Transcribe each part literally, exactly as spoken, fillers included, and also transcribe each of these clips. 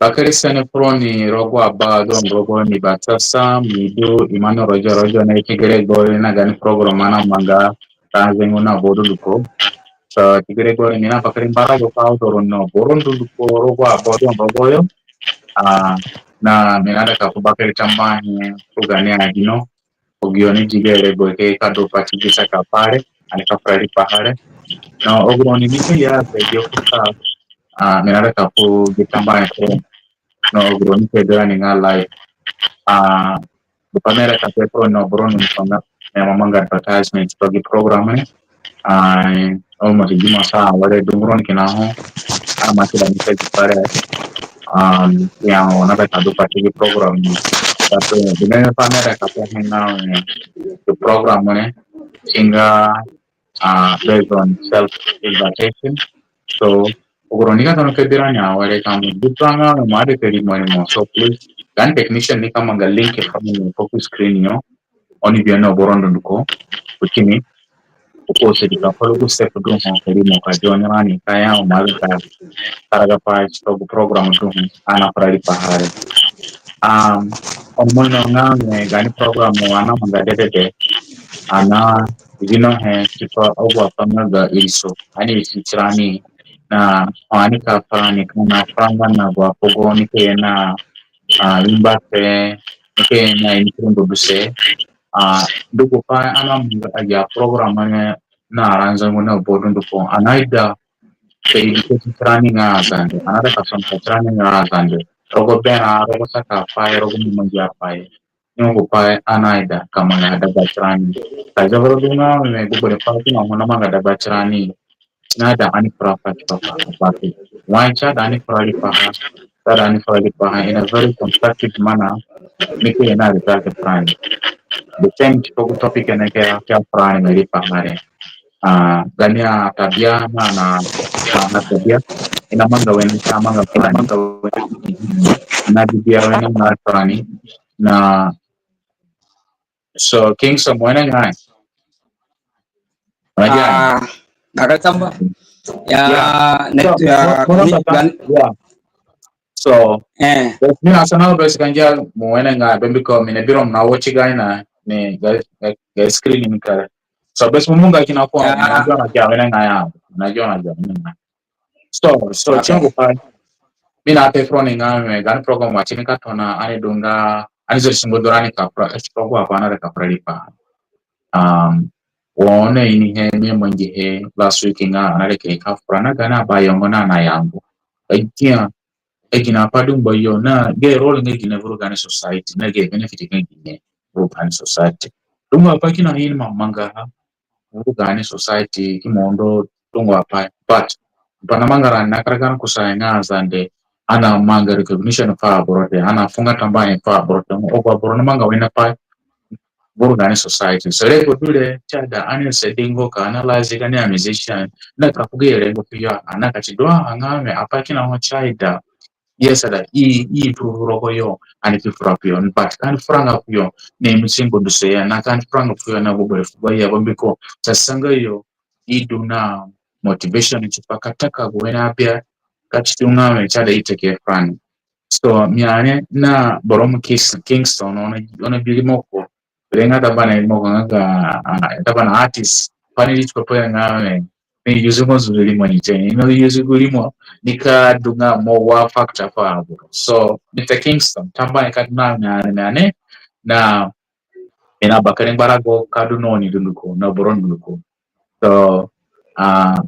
Bakere sene fu roni rogo abaga du rogo ni basasa, mi du Emmanuel Rojo Rojo na Kigere Gbore na gani program ani namanga ka zengu na aboro dunduko. So Kigere Gbore, mi na bakere ngbarago ka undo roni na aboro dunduko rogo abaga du rogo yo. Ah, na mi naida ka fu bakere tambuahe fu gani agino. Ogioni jigere gbe ke ka du pati gi saka pai re, ani ka fura riipaha re. Na agu roni ni ke ya ke gi kusa, ah, mi naida ka fu gi tambuahe fu. Na agu roni ke du rani nga live. Ah, gu pai mi aida ka pe fu roni na aboro dunduko na, mi amanga advertisement tipa gi program re. Ai, almost gi masa ware dunguro ni kina ho. Ama kida ni se pare. Um, ya, ona ba kadu pati gi program ni. But, uh, the main part that I can now, uh, the program ni, singa, uh, based on self invitation. So, agu roni ka tona ka bi rani awere ka mo du pa nga mo ade ka rimo rimo. So, please, gani technician ni ka manga link fu mi ku screen yo. Oni bi na aboro dunduko. Kutini. Ko si di ka follow gu step du ho ka rimo ka join rani ka ya o ma ka karaga pai tipa gu program du ho ani afura riipaha re. Um, oni ima ino nga mi gani program ani namanga dedede. Ani na zino he tipa agu apai nga ga iriso. Ani irisi tirani na ani ka fura ni ka na fura nga na agu apogo ni ke na, ah, rimba te, ni ke na ini kurungu duse. Ah, ndu gu pai ani namanga agi program ni na aranzangu na aboro dunduko. Ani naida ka educate tirani nga Azande. Ani naida ka sonosa tirani nga Azande. Rogo berã, rogo saka apai, rogo mangi apai. Ni gu pai ani naida ka manga dagba tirani. Ka zegino du nga mi gu bere pai kina ho namanga dagba tirani. Si naida ani fura pati papa, pati. Wai si aida ani fura riipaha, si aida ani fura riipaha in a very constructive manner, ni ke na result furani. The same tipa gu topic ni ke, ke furani riipaha re. Ah, gani atabia na, na, na, na tabia. I namanga wene, si amanga furani. Na bibia wene na furani. Na, so, Kingston, mo wene ngai. Mo wene ngai. Ah, bakere tambuahe. Ya, yeah. Net, so, ya, mo, mo, ni, gan- yeah. So, eh. Bes mi na sana bes ka ngia mo wene ngai, bambiko mi nabi ro mo na watch gai na, ni ga, ga, ga screen ni kare. So, bes mo munga kina ko, yeah. Mi najona kia wene ngai ya, mi najona, najona. So, so, okay. Ti ngu pai mi nape fu roni nga mi, gani program wa tini ka tona, ani du nga, ani zere sungu du rani ka fura, eh, program wa ani re ka fura riipaha. Um, wa oni ini he, mi amangihe last week nga ani re ke ka fura na gani abayongo na ani ayangu. Agia, agi na pai du ngbayo na, gi role nga gine vuru gani society, na gi benefit nga gine vuru gani society. Dungu apai kina ho i ima mangaha vuru gani society, i ima undo dungu apai. But, pai namanga rani na karaga ni kusayo nga Azande, ani namanga recognition fu aboro te, ani nafunga tambuahe fu aboro te, agu aboro namanga wene pai vuru gani society. So, re ko du re, si aida ani sedi ngo ka analyze gani a musician, na ka fu gi rengo fu yo, ani ka si du a nga mi apai kina ho si aida. Yes, ada, i, i improve rogo yo, ani ki fura fu yo, but ka ani furanga fu yo, ni mi si ngbaduse ya, na ka ani furanga fu yo na gu bere fu ba ya, bambiko, si asanga yo, i du na motivation tipa ka taka gu wene abia, ka si du nga mi si aida i take furani. So, mi ane na boro mo Kings-, Kingston, ono, ono bi rimo ko, Re nga da bana imo nga ga, ah, da bana artist. Pani ri tuko pe nga me, me use ngo zuri mo ni te. Ni use gu rimo ni ka du nga mo wa factor fu aboro. So, Mister Kingston, tambuahe ka du na, na, na, na, mi na bakere ngbarago ka du na oni dunduko, na aboro dunduko. So, ah,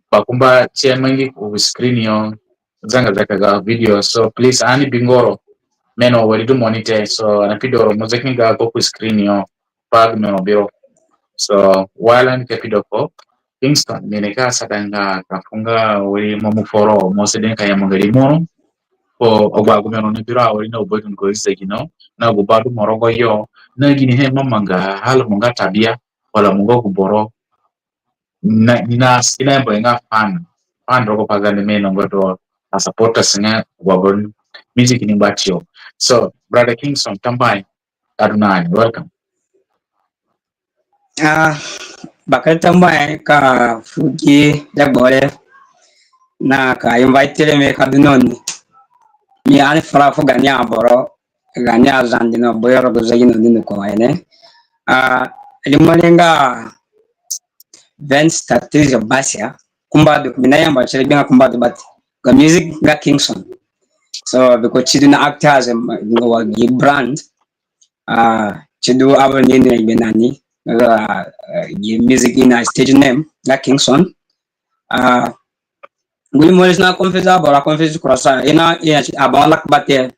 bakumba tie mangi ku screen yo, zanga zaka ga video. So please, ani bingoro. Meno wari du mo ni te. So ani pido ro mo zaki nga ko ku screen yo. Pag meno biro. So while ani ke pido ko, Kingston, mi ni ka asada nga ka fu nga wari mo mu foro, mo sedi ka ya mo ngari mo. Ko agu agu meno ni biro wari na ubadun ko izegi no. Na gu badu mo rogo yo. Na gini he mo manga hal mo nga tabia, wala mo nga gu boro. Na, ni na, si na mbo nga fan. Fan rogo pa Zande, mi inongo do a supporters nga wa bon music ni ngbatio. So, Brother Kingston, tambuahe, ka du na ani, welcome. Ah, bakere tambuahe ka fu gi dagba re na ka invite re mi ka du na oni. mi ani fura fu gaani aboro, gaani aZande na boyo rogo zegino dunduko wene. Ah, rimo re nga Vince Tatizio Basia, kumba du, mi nayamba tire bi nga kumba du, but ga music nga Kingston. So, because si du na act as a, wa gi brand, ah, si du abo ni ni be nani, ah, gi music ina stage name nga Kingston. Ah, gu rimo re si na confuse aboro, confuse kura sa, ina, ina, aba lak bate,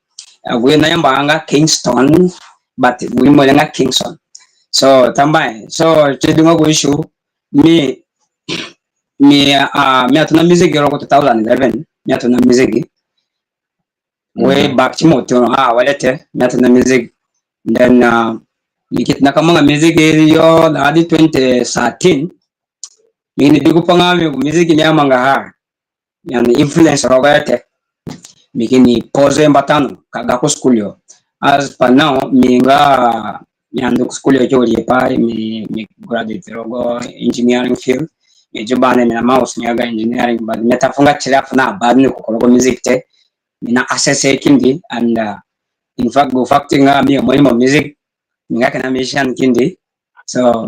ah, gu nayamba nga Kingston, but gu rimo re nga Kingston. So, tambuahe. So, si du nga gu issue, mi, mi, ah, mi atona music rogo two thousand eleven, mi atona music. Way back ti mo tona, ah, wala te, mi atona music. Then, ah, mi ki tona ka manga music yo, na adi twenty thirteen. Mi ni bi gupai nga mi gu music mi amangaha, yani influence rogoho te. Mi kini pause mbata no ka ga ku school yo. As per now, mi nga, mi andu ku school yo ki wiri pai, mi, mi graduate rogo engineering field. Mi Juba ni mi na mouse mi ga engineering, but mi ta fu nga tire afu na bad ni ku rogo music te. Mi na assess kindi, and, uh, in fact, gu fact nga mi mo, mo music, mi nga kina musician kindi. So,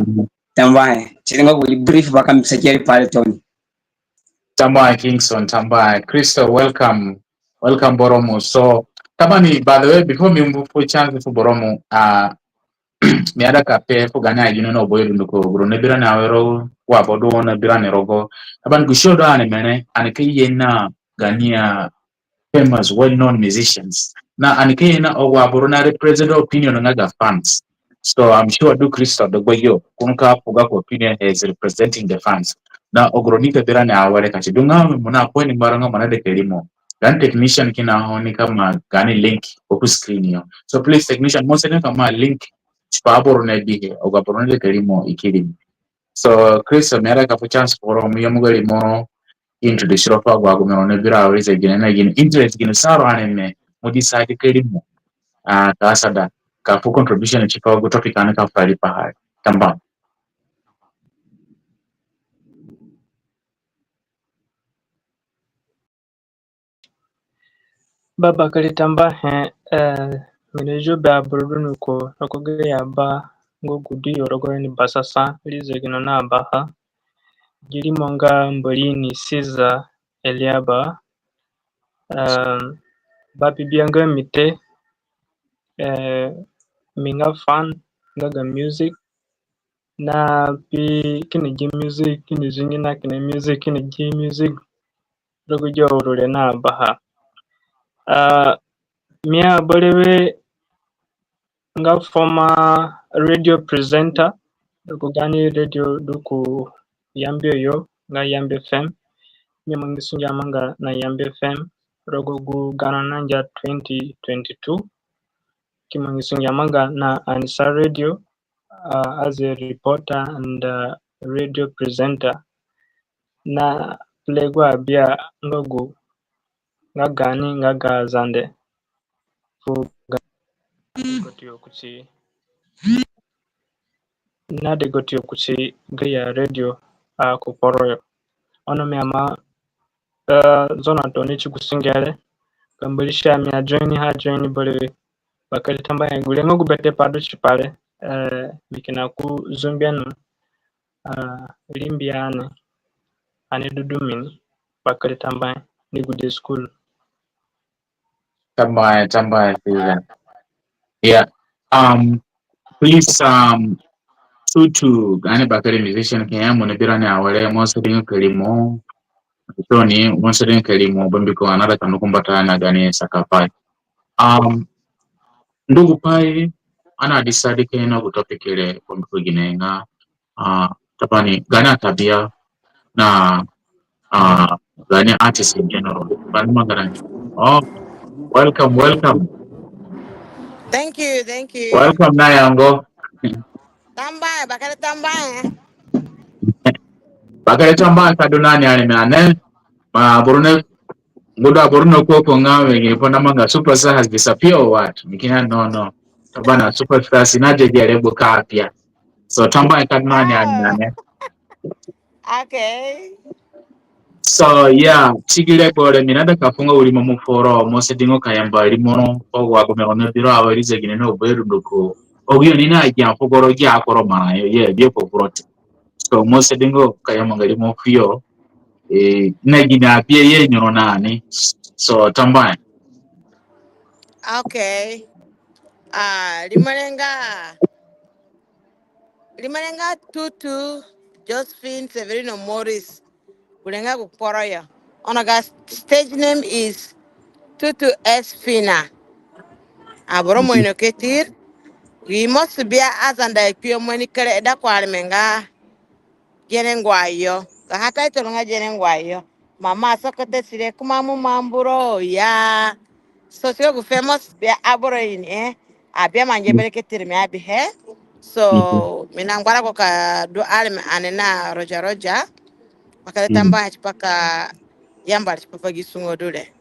tambuahe, tire nga gu brief ba ka mi sa keri pai re toni. Tambuahe Kingston, tambuahe. Crystal, welcome. Welcome, boro mu. So, tambuahe, by the way, before mi mbu fu chance fu boro mu, ah, mi aida ka pe fu gaani agino na boyo dunduko, boro na bi rani awere, wa bodo na bi rani rogo. Tambuahe, gu show du ani mere, ani ka ye na gaani a famous, well-known musicians. Na ani ka ye na agu aboro na represent opinion nga ga fans. So I'm sure du Crystal du gbe yo, ko nika fu gako opinion as representing the fans. Na agu roni ka bi rani awere ka si du nga mo na point mbaro nga mo naida ka rimo. Gaani technician kina ho ni ka maa gaani link ku screen yo. So please, technician, mo sene ka maa link tipa aboro na bihe, agu aboro naida ka rimo i ki rimo. So Crystal, mi aida ka fu chance foro mo ye mo ga rimo introduce ro fu agu agu mi ro na bi ro awere zegino na gini interest gini sa ro areme mo decide ka rimo. Ah, ka asada ka fu contribution tipa gu topic ani ka fu riipaha re. Tambuahe. Baba, bakere tambuahe, eh, mi ni ju be aboro dunduko, rogo gayo aba nga gu du yo rogo ni basasa, ri zegino na baha. Gi rimo nga Mbori ni Siza Eliaba, eh, ba bi bia nga mi te, eh, mi nga fan nga ga music, na bi kini gi music, kini zingi na kini music, kini gi music rogo gi auru re na baha. Ah, mi a berewe nga former radio presenter rogo gaani radio du ku Yambio yo, nga Yambio F M. Mi mangi sunge amanga na Yambio F M rogo gu garã nangia twenty twenty-two. Ki mangi sunge amanga na Anisa Radio, uh, as a reporter and, uh, radio presenter. Na gu regbo abia nga gu, nga gaani, nga ga Zande. Fu ga-, na degatiyo kuti gayo radio a ku kporo yo. Ono mi ama, eh, zona tooni ti gu sunge re, ka Mbori sia mi a join ha join berewe. Bakere tambuahe, gure nga gu bete pai du tipa re, eh, mi kina ku zungbe no, eh, rimbi ani, ani du du mi ni, bakere tambuahe, ni gu day school. Tambuahe, tambuahe, Steven. Yeah. Um, please, um, tu, tu, gaani bakere musician Kenya, mo ni bi rani awere, mo asadi nga ka rimo, tooni, mo asadi nga ka rimo, bambiko ani aida ka ndu ku mbata na gaani sakapai. Um, ndu gupai ani a decide ka ye na gu topic re, bambiko gine nga, ah, tabani, gaani atabia na, ah, gaani artist in general. Bani mangarani. Oh, welcome, welcome. Thank you, thank you. Welcome, Nayango. Tambuahe, bakere tambuahe. Bakere tambuahe, ka du nani ani mi ane. Ma aboro ne, ngu du aboro ne ko ko nga we ngi ponda manga superstar has disappeared or what? Mi kina no, no. Tabana superstar si na je je re bu ka apia. So tambuahe, ka du nani ani mi ane. Okay. So, yeah, ti gi regbo re mi naida ka fu nga wiri mo mo foro, mo si dingo ka yamba rimoro, o wa gomero na biro awere zegino na oberu nduko. Ogu yo ni na gia fugoro gia koro mara yo, ye, bi ko furo te. So, mo si dingo ka yamba nga rimo fuyo, eh, na gini abia ye nyoro na ni. So, tambuahe. Okay. Ah, rimo re nga, rimo re nga Tutu Josephine Severino Morris. Gu re nga gu kporo yo. Ono ga stage name is Tutu Espina. Aboro mo ino ketir. Wi mo subia Azande kpio mo ni kere eda ku areme nga Gene Ngua yo. Gaha title nga Gene Ngua yo. Mama sokote sire kuma mu mamburo ya. So si gu famous bia aboro ini, eh. Abia manje bere ketir mi abihe. So mi na ngbarago ka du areme ani na Roger Roger. Bakere tambuahe tipa ka yamba tipa pa gi sungo du re.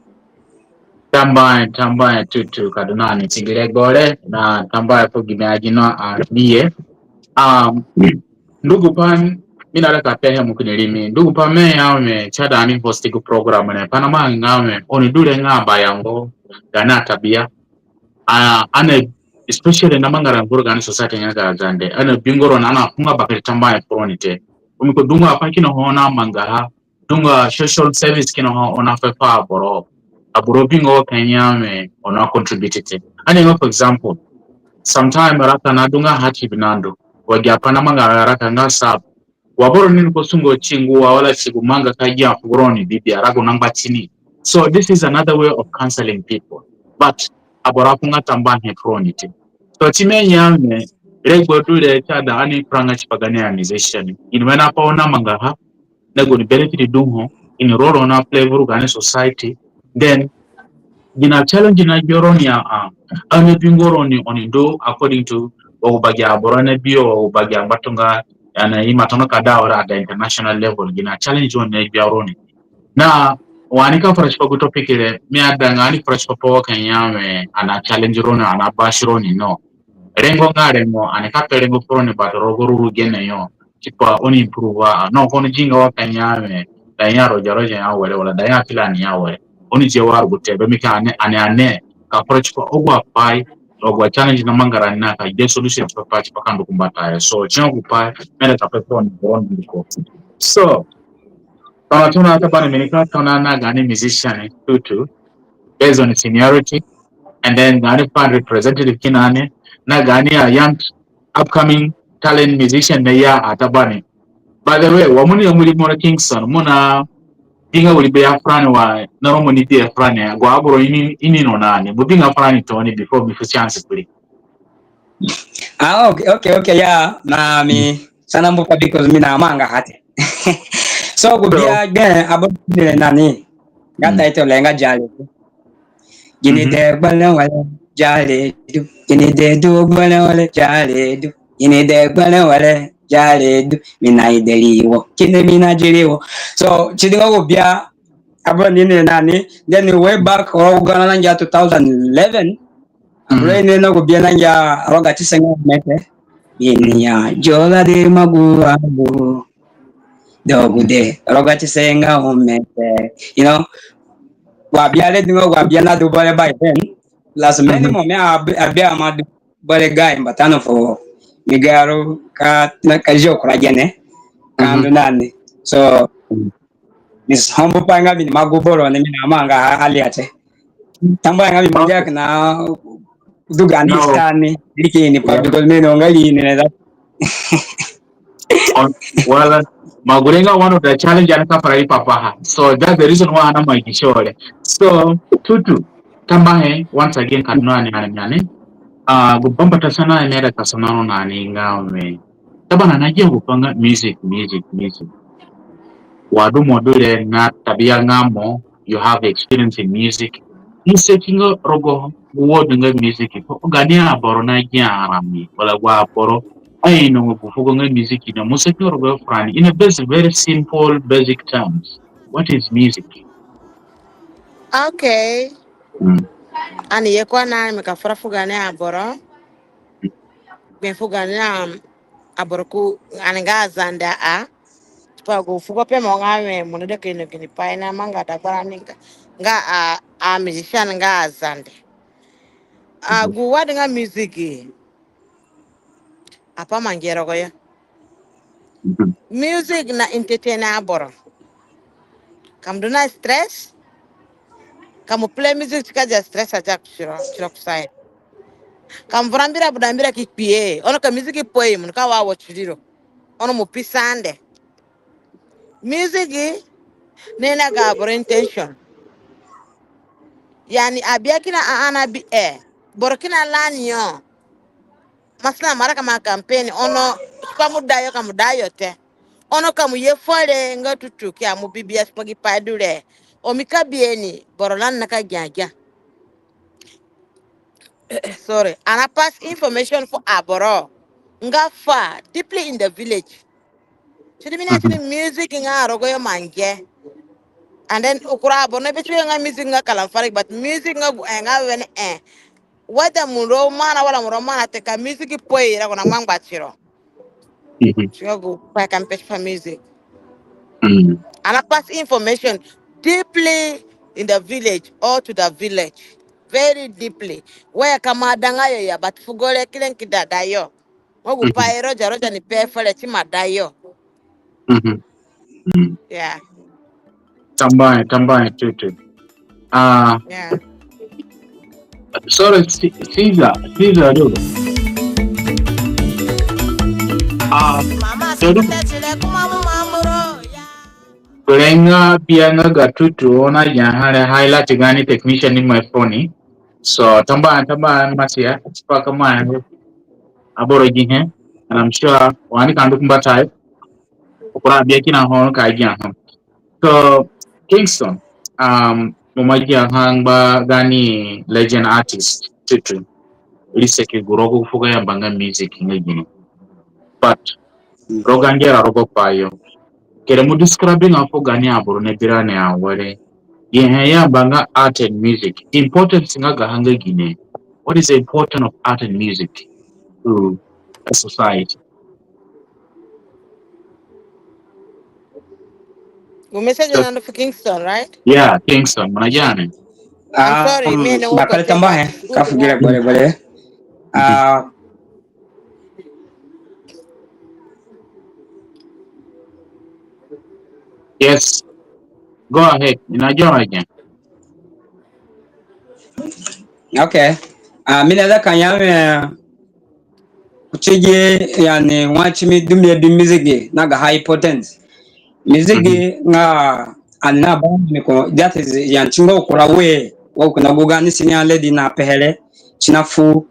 Tambuahe, tambuahe Tutu ka du na ni ti gi regbo re, na tambuahe fu gimi agino a mi ye. Um, ndugu pai mi naida ka pehe mo kini rimi. Ndugu pai mi ya mi si aida ani host gu program re. Pai namanga nga mi, oni du re nga abayango, gaani atabia. Ah, ani, especially namanga rani vuru gaani society nga ga Azande. Ani bingo roni, ani afunga bakere tambuahe fu roni te. Oni ko dungu apai kina ho namangaha. Dungu a social service kina ho oni ape fu aboro. Aboro bingo ka ya mi oni a contribute te. Ani nga, for example, sometime raka na dungu a hati binando. Wa gi apai namanga raka nga sab. Wa boro ni ko sungo ti ngu wa wala ti gu manga ka gia fu roni bibi arago na ngba ti ni. So this is another way of counseling people. But aboro afunga tambuahe fu roni te. So ti mi ya mi, regbo du re si aida ani furanga tipa gaani a musician. Ini wene apai oni namangaha, na gaoni benefit du ho, ini role oni a play vuru gaani society. Then gini challenge nagbia roni a, a, ani bingo roni oni ndu according to wa gu bagi aboro nabi yo, wa gu bagi angbatunga, ani ima tona ka da wara at the international level, gini challenge oni nagbia roni. Na wa ani ka fura tipa gu topic re, mi aidanga ani fura tipa pa wa ka ya mi, ani a challenge roni, ani a bash roni, no. Rengo nga rengo, ani ka pe rengo fu roni, but rogo ruru gene yo. Tipa oni improve a, no, kono zinga wa ka ya mi, da ya Roger Roger ya were, wala da ya Filani ya were. Oni zi wa rugute, be mi ka ani, ani, ani ka fura tipa agu apai, agu a challenge namanga rani na ka ge solution tipa pa, tipa ka ndu ku mbatayo. So, si nga gu pai mi aida ka pe fu roni, roni ko. So, tona, tona, ata bani mi nika tona na gaani musician, Tutu, based on seniority, and then gaani fund representative kina ni, na gaani a young upcoming talent musician na ya ata bani. By the way, wa mo ni ya mo rimoro Kingston, mo na bi nga wiri beyo furani wa, na ro mo ni beyo furani, agu aboro ini, ini no na ni, mo bi nga furani tooni before mi fu chance kuri. Ah, okay, okay, okay, yeah. Na mi sana mbuka because mi namangaha te. So, gu bia gbe aboro ni na ni. Ga title re nga Jale. Gini de gbere were Jale du. Gini de du gbere were Jale du. Gini de gbere were Jale du. Mi naide ri wo. Kini mi nazi ri wo. So, si dinga gu bia aboro ni na ni. Then way back, o gana na ngia two thousand eleven. Aboro ni na gu bia na ngia Rogatise nga Omete. Gini ya, jola de magu agu. Dogude, Rogatise nga Omete. You know, wa bia re dingo, wa bia na du bore by then. Plus many mo mi abi, abi ama du bore guy, but ano fo mi garu ka, na ka jo kura gene. Ka ndu na ni. So, mi si humble pai nga mi ni magu boro ni mi namanga ha, ha lia te. Tambuahe nga mi mangi ka na du gaani star ni, riki ni pa, because mi no nga ri ni ne da. Well, ma gu re nga one of the challenge ani ka fura ri papaha. So that's the reason why ani namangi sure. So, Tutu, tambuahe once again ka du na ni, ani, ani. Ah, gu bambata sanahe mi aida ka sana ro na ni nga mi, tabana ani nagia gu pa nga music, music, music. Wa du mo du re na tabia nga mo, you have experience in music. Mo saki nga rogo gu word nga music, fu gaani aboro nagia arami, wala gu aboro aino nga gu fugo nga music, you know, mo saki nga rogo furani in a basic, very simple, basic terms. What is music? Okay. Ani ye ko na mi ka fura fu gaani aboro. Gbe fu gaani, um, aboro ku ani nga Azande a. Pai gu fugo pe mo nga we mo ni de kini kini pai na manga da gbara ni nga, nga a, a musician nga aZande. A gu word nga music. Apai mangi rogoyo. Music na entertain aboro. Ka mo du na stress, ka mo play music si ka dia stress adia ku tiro, tiro kusayo. Ka mo vura mbira, buda mbira ki kpie. Ono ka music poi, mo nika wa wo tiriro. Ono mo pe sande. Music ni na ga aboro intention. Yani, abia kina a, ana bi e. Boro kina lani yo. Masala mara ka mo campaign, ono, si pa mo dayo, ka mo dayo te. Ono ka mo ye fore nga tutu ki a mo bibia si pa gi pai du re. O mi ka bi e ni, boro lani na ka gia gia. Sorry, ana pass information fu aboro nga far, deeply in the village. Si di mi na si di music nga rogoyo mangi. And then ukura aboro na bi si nga music nga Kalamfari, but music nga gu, eh, nga wene, eh. Whether mo ro mana wala mo ro mana te, ka music poi, rago na mangba tiro. Si nga gu pai ka mi pe si pa music. Ana pass information deeply in the village or to the village. Very deeply. Where ka mo adanga yo ya, but fugo re ki ren ki da dayo. Mo gu pai roja roja ni pe fere si mo dayo. Yeah. Tambuahe, tambuahe tutu. Ah, Yeah. Sorry, Si-, Caesar, Caesar, do. Ah, Caesar. Kurenga bia nga ga tutu, oni agiaha re, highlight gaani technician ni mo phone. So, tambuahe, tambuahe, Masia, si pa ka mo aboro gihe, and I'm sure, wa ani ka ndu ku mbatayo. Kura bia kina ho ka gia ho. So, Kingston, um, mo ma gia ha ngba gaani legend artist tutu. Ri seke gu rogo fugo i ayamba nga music nga gine. But, rogo ngera rogo pai yo. Kere mo describing a fugo gaani aboro na bi rani awere. Gihe i ayamba nga art and music. Importance nga gaha nga gine. What is the importance of art and music to a society? Gu message na ndu fu Kingston, right? Yeah, Kingston, mo na gia ni. I'm sorry, mi ne bakere tambuahe, ka fu gire bore bore. Ah, Yes. Go ahead. I na gia ni. Okay. Ah, mi na da ka ya mi kuti gi, yani, wa ti mi du mi abi music na gaha importance. Music nga ani na ba ni ko, that is, yani, ti nga kura we, wa kina gu gaani senior lady na pehe re, ti na fu,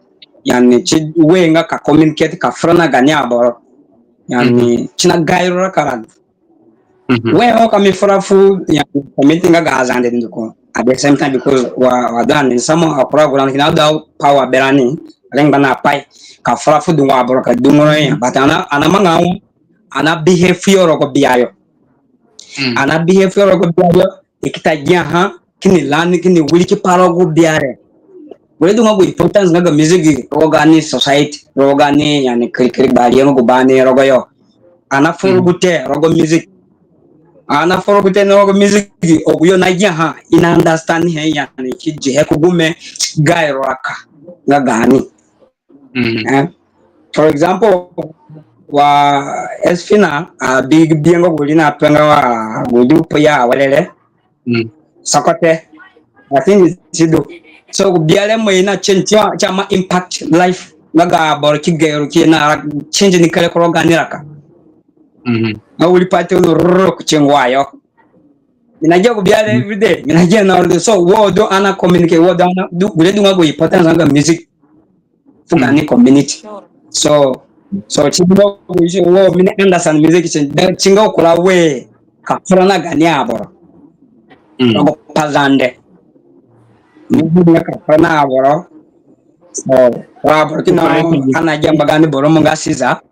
yani, ti we nga ka communicate ka fura na gaani aboro. Yani, ti na gairo raka rani. We ho ka mi fura fu, yani, community nga ga Azande dunduko. At the same time, because wa, wa du ani, some akura gu rani kina du power berani, rengba na pai, ka fura fu dungu aboro ka dungu ro ya. But ana, ana manga ho, ana behavior rogo bia yo. Ana behavior rogo bia yo, i ki ta giaha, kini lani, kini wiriki pa rogo bia re. Gure du nga gu importance nga ga music rogo gaani society, rogo gaani, yani, kiri kiri bari yo nga gu bani rogo yo. Ana foro gu te rogo music. Ana foro gu te rogo music, agu yo na giaha, i na understand he, yani, ki dihe ku gume, gairo raka nga gaani. Eh, for example, wa Esfina, a big biengo guri na penga wa gudu poya walele. Sokote. I think it's Sido. So, bia re mo i na change, ti a, ti a ma impact life nga ga boro ki gairo ki na change ni kere ku rogo gaani raka. Na wiri pati ono roro ku ti ngua yo. Mi na gia gu bia re every day. Mi na gia na every day. So, wo du ana communicate, wo du ana du, gure du nga gu importance nga ga music fu gaani community. So, so ti nga wo mi na understand music ti, ti nga kura we ka fura na gaani aboro. Rogo Pazande. Ni nga ka fura na aboro. So, wa aboro kina ana giamba gaani boro mo nga Caesar.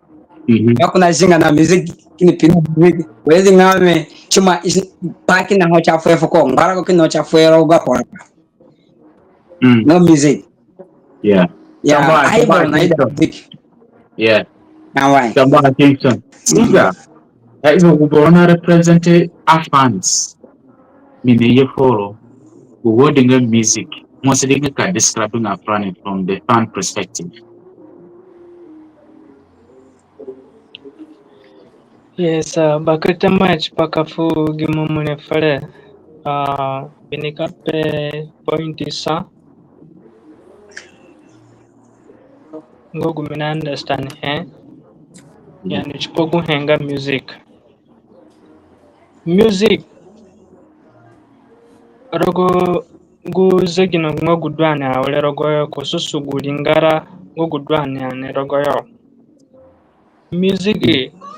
Ka kuna zinga na music, kini pi na music. Wezi nga mi, ti ma is, pa kina ho ti a fu e fuko, ngbarago kina ho ti a fu e rogo ga kura. No music. Yeah. Yeah, Tambuahe, I tambuahe, don't like Kingston. Music. Yeah. Now why? Tambuahe, Kingston. Caesar. That is, gu boro na represent a fans. Mi ni ye foro. Gu word nga music. Mo si di nga ka describe nga furani from the fan perspective. Yes, uh, bakere tambuahe tipa ka fu gi mo mo ni fere. Uh, bi ni ka pe point sa. Nga gu mi na understand he. Yani tipa gu he nga music. Music. Rogo gu zegino nga gu du ani awere rogoyo, ko susu gu ringara nga gu du ani ani rogoyo. Music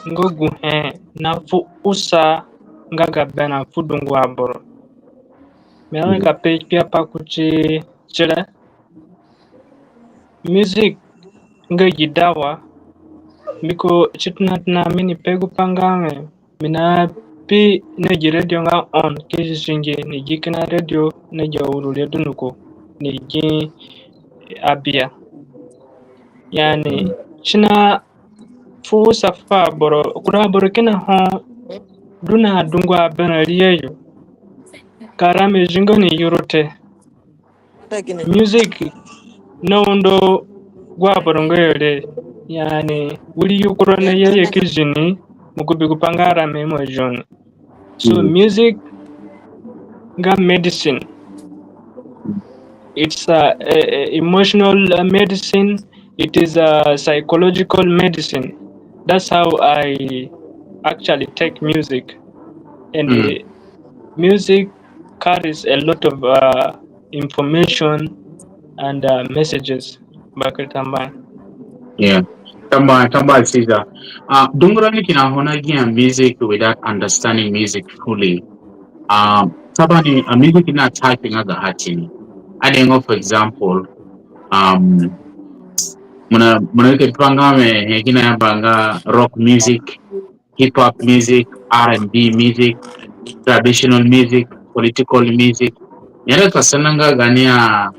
nga gu he na fu usa nga ga berã fu dungu aboro. Mi aida ka pe kpiapai kuti tire. Music nga gi dawa, mbiko ti tona tona mi ni pe gu pai nga wẽ, mi na pi na gi radio nga on, ki zingi ni gi kina radio na gi auru re dunduko, ni gi abia. Yani, si na fu usa fu aboro, kura aboro kina ho du na dungu aberã riayo. Ka rame zingo ni yuru te. Music na undo gu aboro nga yo re, yani, wiri yukuro na ye ye ki zi ni, mo ki bi gu pai nga rame mo zi ni. So music nga medicine. It's a, a, a emotional, uh, medicine. It is a psychological medicine. That's how I actually take music. And uh, music carries a lot of uh, information and uh, messages. Bakere tambuahe. Yeah. Tambuahe, tambuahe Caesar. Uh, dungu rani kina ho na gia music without understanding music fully. Um, tabani, uh, music na type nga ga ha ti ni. Aida nga, for example, um, mo na, mo na ke pa nga mi he kina ya ba nga rock music, hip hop music, R and B music, traditional music, political music. Nyere ka sana nga gani a,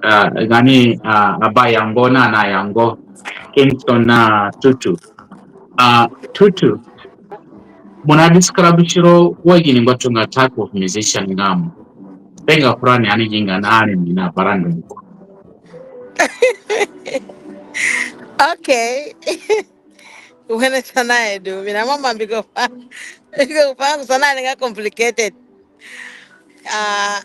a, gani a, a ba yango na na yango, Kingston na Tutu. A, Tutu, mo na describe tiro wa gini ngbatunga type of musician nga mo. Pe nga furani ani gi nga na ani mi na barandungu. Okay. Wene sanahe du, mi na mama mbiko pa, mbiko pa sanahe nga complicated. Ah,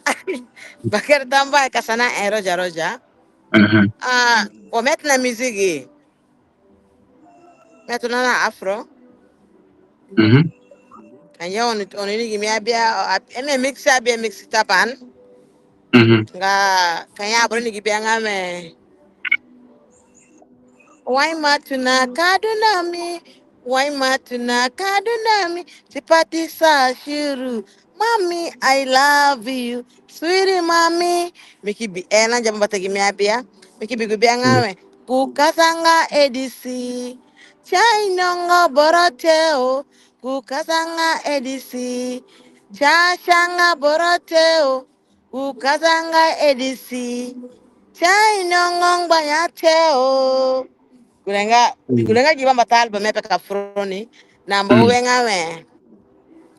bakere tambuahe ka sanahe roja roja. Ah, wa mi atona music. Mi atona na afro. Ka ya oni, oni ni gi mi abia, a, eme mix abia mix taban. Nga ka ya aboro ni gi bia nga mi. Wai ma tona ka du na mi, wai ma tona ka du na mi, tipa ti sa suru, mommy, I love you, sweetie mommy. Mi ki bi, e, na jamba bata gi mi abia, mi ki bi gu bia nga mi. Ku ka sa nga A D C, chai nongo boro te o, ku ka sa nga A D C, cha cha nga boro te o. Ku ka sa nga A D C, chai nongo ngbanya te o. Gure nga, gure nga gi bambata album mi ape ka furoni. Namba ue nga we.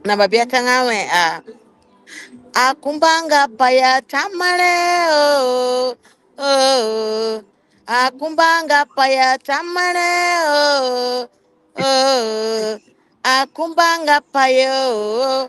Namba biata nga we, a. Akumbanga pai ya tamare o. O. Akumbanga pai ya tamare o. O. Akumbanga pai o.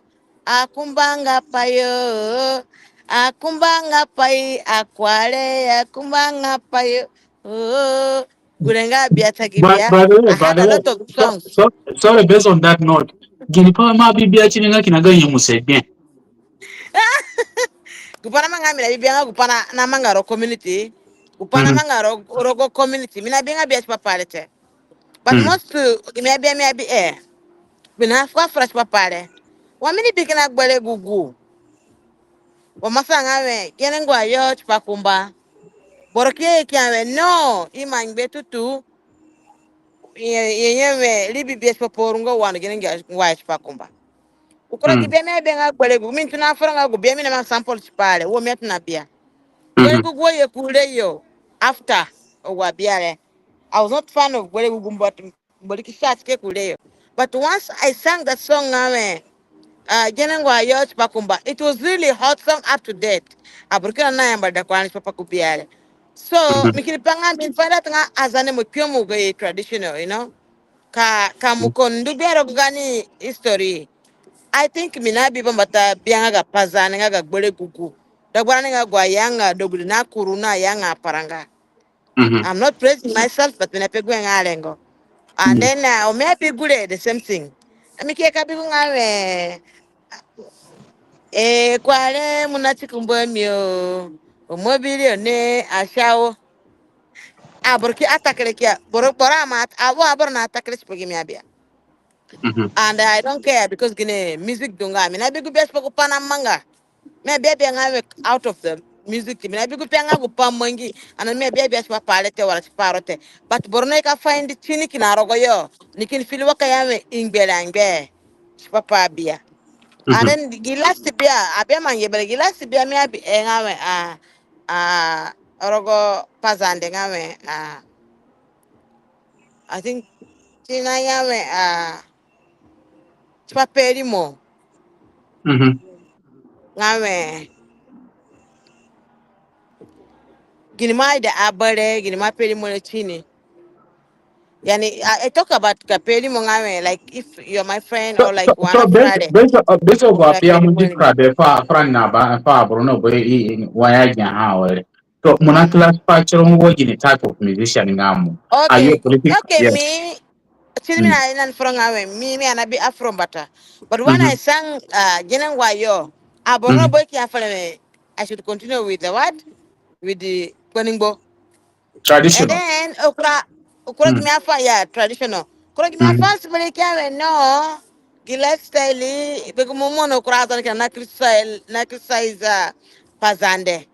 Akumbanga pai o, akumbanga pai, akware, akumbanga pai o. Oh, gure nga biata gi bia. By the way, I had a lot of songs. So, sorry, based on that note, gini pai mo abi bia ti ni nga kina ga nyemuse bien. Gu pai namanga mi na bi bia nga gu pai namanga rogo community. Gu pai namanga rogo community. Mi na bi nga bia tipa pa re te. But most, uh, mi abi, mi abi, eh. Mi na fu afura tipa pa re. Wa mi ni bi kina gbere gugu. Wa mi asa nga we, gene ngbayo tipa kumba. Boro ki ye ki ya we, no, i ma ngbe tutu. Ye, ye, ye we, ribi bia tipa pa rungo wa no gene ngbayo tipa kumba. Gu kura gi bia mi abi nga gbere gugu. Mi ni tona fura nga gu bia mi namanga sample tipa re. Wo mi atona bia. Gbere gugu wo ye kureyo. After, o wa bia re. I was not fan of gbere gugu, but Mbori ki sa ti ke kureyo. But once I sang that song nga we, uh, Gene Ngua Yo tipa Kumba, it was really hot song up to date. Aboro kina na yamba da kwani tipa pa ku bia re. So, mi kini pe nga mi find out nga Azande mo kpio mo ga ye traditional, you know. Ka, ka mo ko ndu bia rogo gaani history. I think mi nabi bambata bia nga ga Pazande nga ga gbere gugu. Dagbarani nga gu aya nga dogudi na kuru na aya nga aparanga. I'm not praising myself, but mi nape gu nga rengo. And then, uh, o mi abi gure, the same thing. Ami ke ka bi gu nga we, e, kuare mo na ti kumba mi o, o mo bi ri o ne ashawo. Aboro ki atakere kia, boro, boro ama, abo aboro na atakere tipa gi mi abia. And I don't care because gine music du nga, mi nabi gu bia tipa gu pai namanga. Mi abia bia nga we out of the music, mi nabi gu bia nga gu pai mangi, and mi abia bia tipa pa re te wala tipa ro te. But boro ni ka find tini kina rogo yo, ni kini feel wa ka ya we i ngbe ra ngbe tipa pa bia. And then gi last bia, abia mangi bere gi last bia mi abi, e, nga we, a, a, rogo Pazande nga we, a, I think, ti na ya we, a, tipa pe rimo. Nga we, gini mo aida abare, gini mo ape rimo re tini. Yani, I, I talk about ka pe rimo nga we, like, if you're my friend or like one of friend. So, based, based, uh, based of what you describe, eh, for, for na ba, for Bruno, boy, i, i, wa ya ja ha, or, so, mo na classify tiro wa gini type of musician nga mo. Are you a political? Okay, mi, tini mi na, i na fura nga we, mi, mi anabi Afro mbata. But when I sang, uh, Gene Ngua Yo, aboro na boy ki afere me, I should continue with the what? With the Kpaningbo. Traditional. And then, okura, okura gi mi afa, yeah, traditional. Okura gi mi afa sibiri kia we no, gi lifestyle, be gu mo mo no okura Azande kina na criticize, na criticize, uh, Pazande.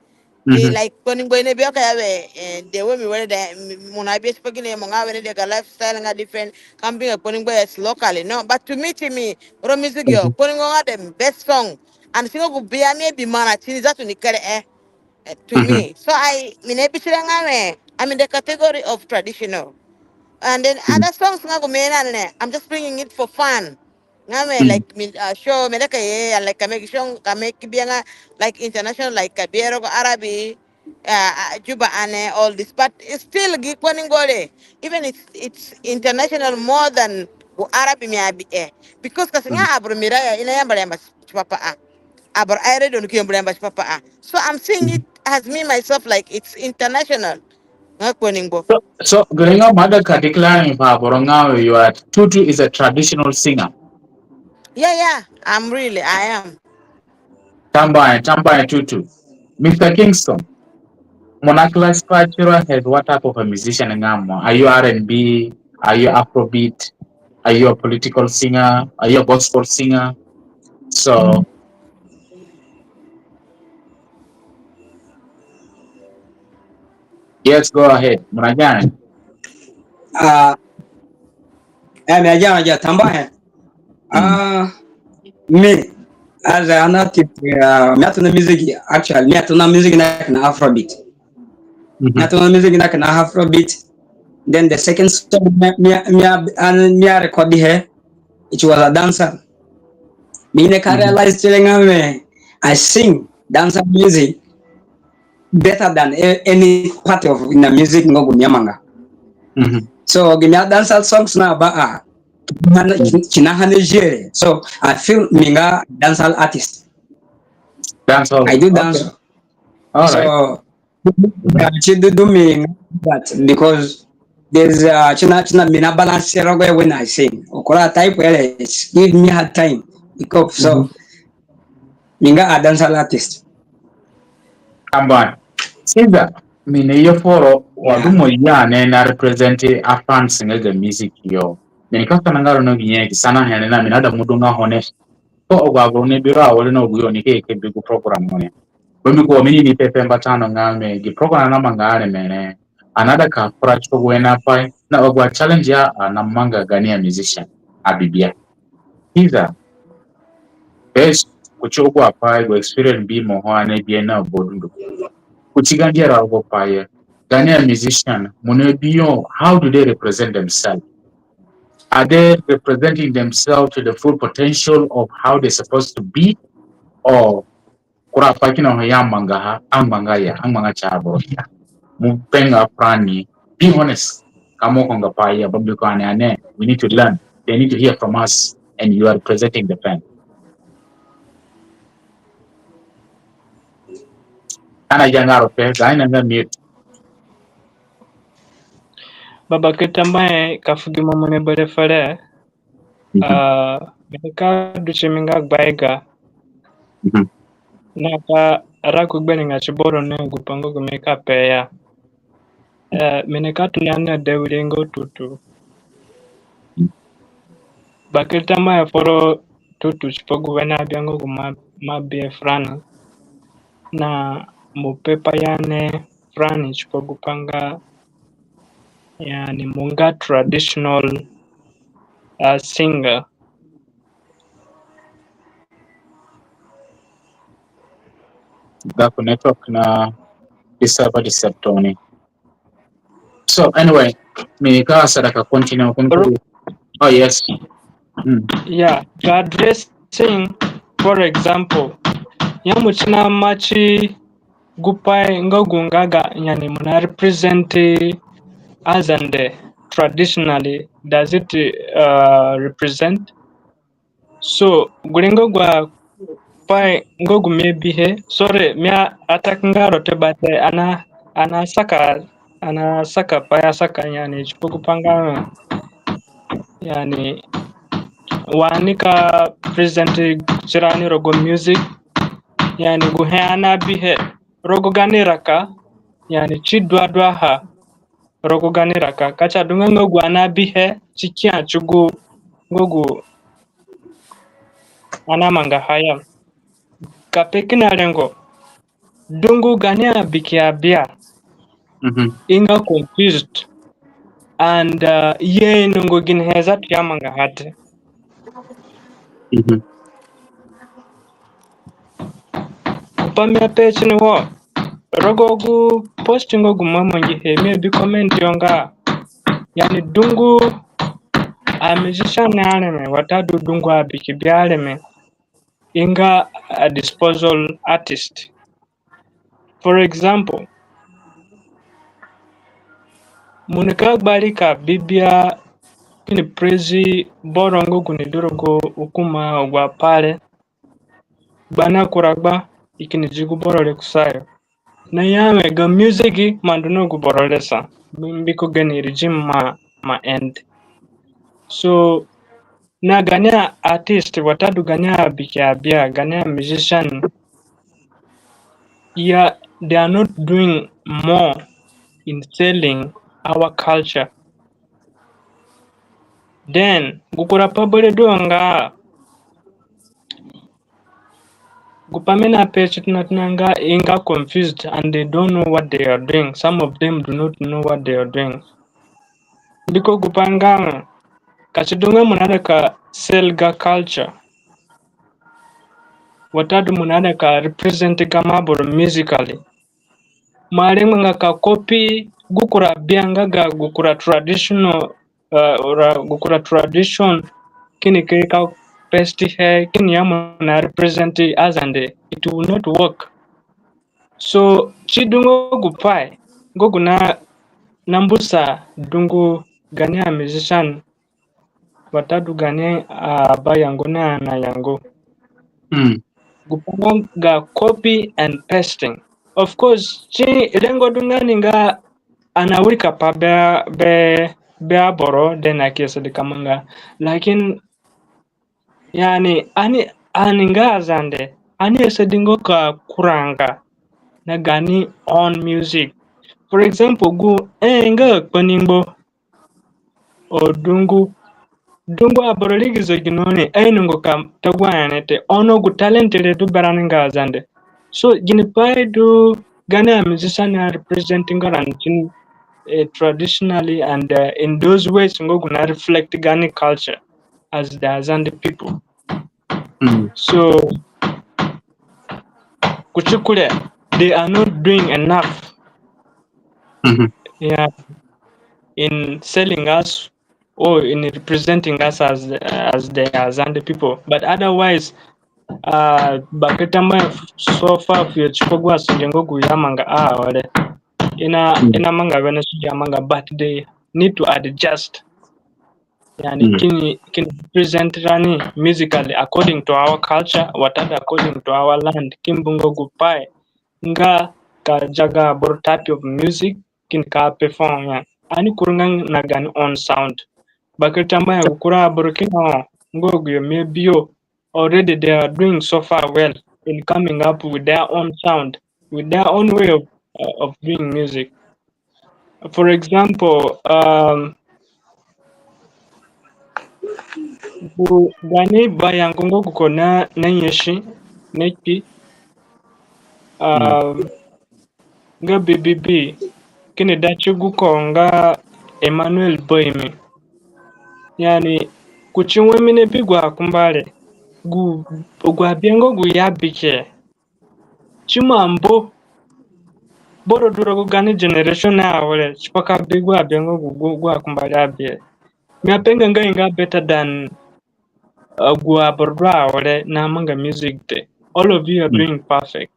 Gi, like, Kpaningbo i nabi o ka ya we, eh, the way mi were de, mi, mo nabi tipa gine mo nga we ni de ga lifestyle nga different, ka mi bi nga Kpaningbo is locally. No, but to me, to me, rogo music yo, Kpaningbo nga the best song. And si nga gu bia mi abi marã tini zatu ni kere, eh. Eh, to me. So I, mi nabi tire nga we, I'm in the category of traditional. And then other songs nga gu mi na ne, I'm just bringing it for fun. Nga we, like, mi, uh, show mi da ka ye, and, like, ka make show, ka make bia nga, like, international, like, ka bia rogo Arabi, uh, uh, Juba ane, all this. But it's still gi Kpaningbo re, even it's, it's international more than gu Arabi mi abi, eh. Because ka si nga aboro mi ra ya, i na yamba re yamba tipa pa a. Aboro aire du ni ki yamba re yamba tipa pa a. So I'm seeing it as me myself, like, it's international. Nga Kpaningbo. So, so, gere nga mo aida ka declare pa aboro nga we, you are, Tutu is a traditional singer. Yeah, yeah, I'm really, I am. Tambuahe, tambuahe Tutu. Mister Kingston, mo na classify tiro as what type of a musician nga mo? Are you R and B? Are you Afrobeat? Are you a political singer? Are you a gospel singer? So, yes, go ahead. Mo na jani. Ah, eh, mi aja, aja tambuahe. Ah, mi, as an artist, uh, mi atona music, actually, mi atona music na, na Afrobeat. Mi atona music na, na Afrobeat. Then the second song, mi, mi, mi, and mi a record here, it was a dancer. Mi ni ka realize tire nga we, I sing dancer music better than a-, any part of in the music nga gu mi amanga. So, gi mi a dancer songs na ba a, kina, kina hane jere. So, I feel mi nga dancehall artist. Dancehall. I do dance. All right. So, yeah, si du, du mi that because there's, uh, si na, si na mi na balance rogo when I sing. Okura type where it's give me hard time. Because so, mi nga a dancehall artist. Tambuahe. Caesar, mi ni ye foro, wa du mo ya ni na represent a fans nga ga music yo. Mi ni ka sana nga ro no gi nye ki sana hene na mi na da mudu nga hone. Ko agu aboro ni bi ro awere no gu yo ni ke ke bi gu program hone. Bambiko mi ni ni pepe mbata no nga mi gi program na manga are mere. Ani aida ka fura ti gu wene apai na agu a challenge ya ani namanga gaani a musician a bibia. Caesar, bes, kuti agu apai, gu experience bi mo ho ani bi na aboro dunduko. Kuti gaani diara agu apai ya. Gaani a musician, mo ni bi yo, how do they represent themselves? are they representing themselves to the full potential of how they're supposed to be? Or kura pai kina ho ya mangaha, angbanga ya, angbanga ti aboro ya. Mo pe nga furani, be honest. Ka mo ko nga pai ya, bambiko ani ane, we need to learn. They need to hear from us, and you are representing the pen. Ani agianga ro pe, gaani nga mute. Baba, ka tambuahe ka fu gi mo mo ni bere fere. Mhm. Ah, mi nika du ti mi nga gbaiga. Mhm. Na ka raku gbere nga ti boro na gu pai nga gu mi ka pe ya. Eh, mi nika tona na dewiri nga tutu. Bakere tambuahe foro tutu tipa gu wene abia nga gu mo, mo abi furani. Na mo pepa ya ni furani tipa gu pai nga, yani, mo nga traditional, uh, singer. Gako network na disturb disturb toni. So anyway, mi ka asada ka continue. Oh, yes. Mm. Yeah, ka addressing, for example, ya mo ti na mati gu pai nga gu nga ga, yani, mo na represent Azande traditionally, does it, uh, represent? So, gure nga gu pai nga gu mi abihe, sorry, mi a attack nga ro te, but, eh, ani a, ani asaka, ani asaka pai asaka, yani, tipa gu pai nga, yani, wa ani ka present tirani rogo music, yani, guhe ani abihe rogo gaani raka, yani, ti duaduaha rogo gaani raka, ka ti adunga nga gu ani abihe ti kia ti gu, nga gu ani amangaha ya. Ka pe kina rengo, dungu gaani abiki abia, mhm, i nga confused, and, uh, i ainongo ginihe zatu i amangaha te. Mhm. Pai mi ape tini wo, rogo gu post nga gu mo amangihe, mi abi comment yo nga, yani, dungu a musician areme, watadu dungu abiki bia areme, i nga a disposal artist. For example, mo nika gbari ka bi bia kini praise boro nga gu ni du rogo hukuma, agu apai re, gba na kura gba, i kini di gu boro re kusayo. Na ya we ga music ima ndu na gu boro re sa, mbiko gaani regime ima, ima end. So, na gaani artist, watadu gaani abiki abia, gaani musician, yeah, they are not doing more in selling our culture. Then, gu kura pai berewe du nga, gu pai mi naape ti tona tona nga, i nga confused and they don't know what they are doing. Some of them do not know what they are doing. Mbiko gu pai nga, ka si du nga mo naida ka sell ga culture, watadu mo naida ka represent gamo aboro musically, mo arengbanga ka copy gu kura bia nga ga gu kura traditional, uh, or, uh, gu kura tradition, kini ke ka paste he, kini ya mo na represent Azande, it will not work. So, si du nga gu pai nga gu na, nambusa dungu gaani a musician, watadu gaani abayango na anayango. Mm. Gu pai nga ga copy and pasting. Of course, si rengo du nga ni nga ani awirika pai be, be, be aboro, then ani ki asadi ka manga. Lakin, yani, ani, ani nga Azande, ani asadinga ka kuranga na gaani own music. For example, gu, eh, nga Kpaningbo, o dungu, dungu aboro rigizo gino ni, ainongo ka ta gu ani te, ono gu talent re du berani nga Azande. So, ginipai du gaani a musician a representing rani tini, eh, traditionally and, uh, in those ways nga gu na reflect gaani culture as the Azande people. Mm. So, kuti kure, they are not doing enough. Mm-hmm. Yeah, in selling us or in representing us as, as the Azande people. But otherwise, uh, bakere tambuahe so far fuyo tipa gu asunge nga gu i amanga awere. I na, i namanga wene sunge amanga, but they need to adjust. Yani, kini, kini represent rani musically according to our culture, watadu according to our land, ki mbu nga gupai nga ka zaga aboro type of music, kini ka perform ya. Ani kuru nga na gaani own sound. Bakere tambuahe gu kura aboro kina ho, nga agu yo mi abi yo, already they are doing so far well in coming up with their own sound, with their own way of, uh, of doing music. For example, um, gu, gaani bayango nga guko na, na nyasi, na kpi, um, nga B B B, kini da ti guko nga Emmanuel Boimi. Yani, kuti wa mi nabi gu akumba re, gu, gu abihe nga gu i abi ke, ti mo ambu boro du rogo gaani generation awere, tipa ka bi gu abihe nga gu, gu, gu akumba re abihe. Mi apenga nga i nga better than, uh, agu aboro du awere namanga music te. All of you are doing perfect.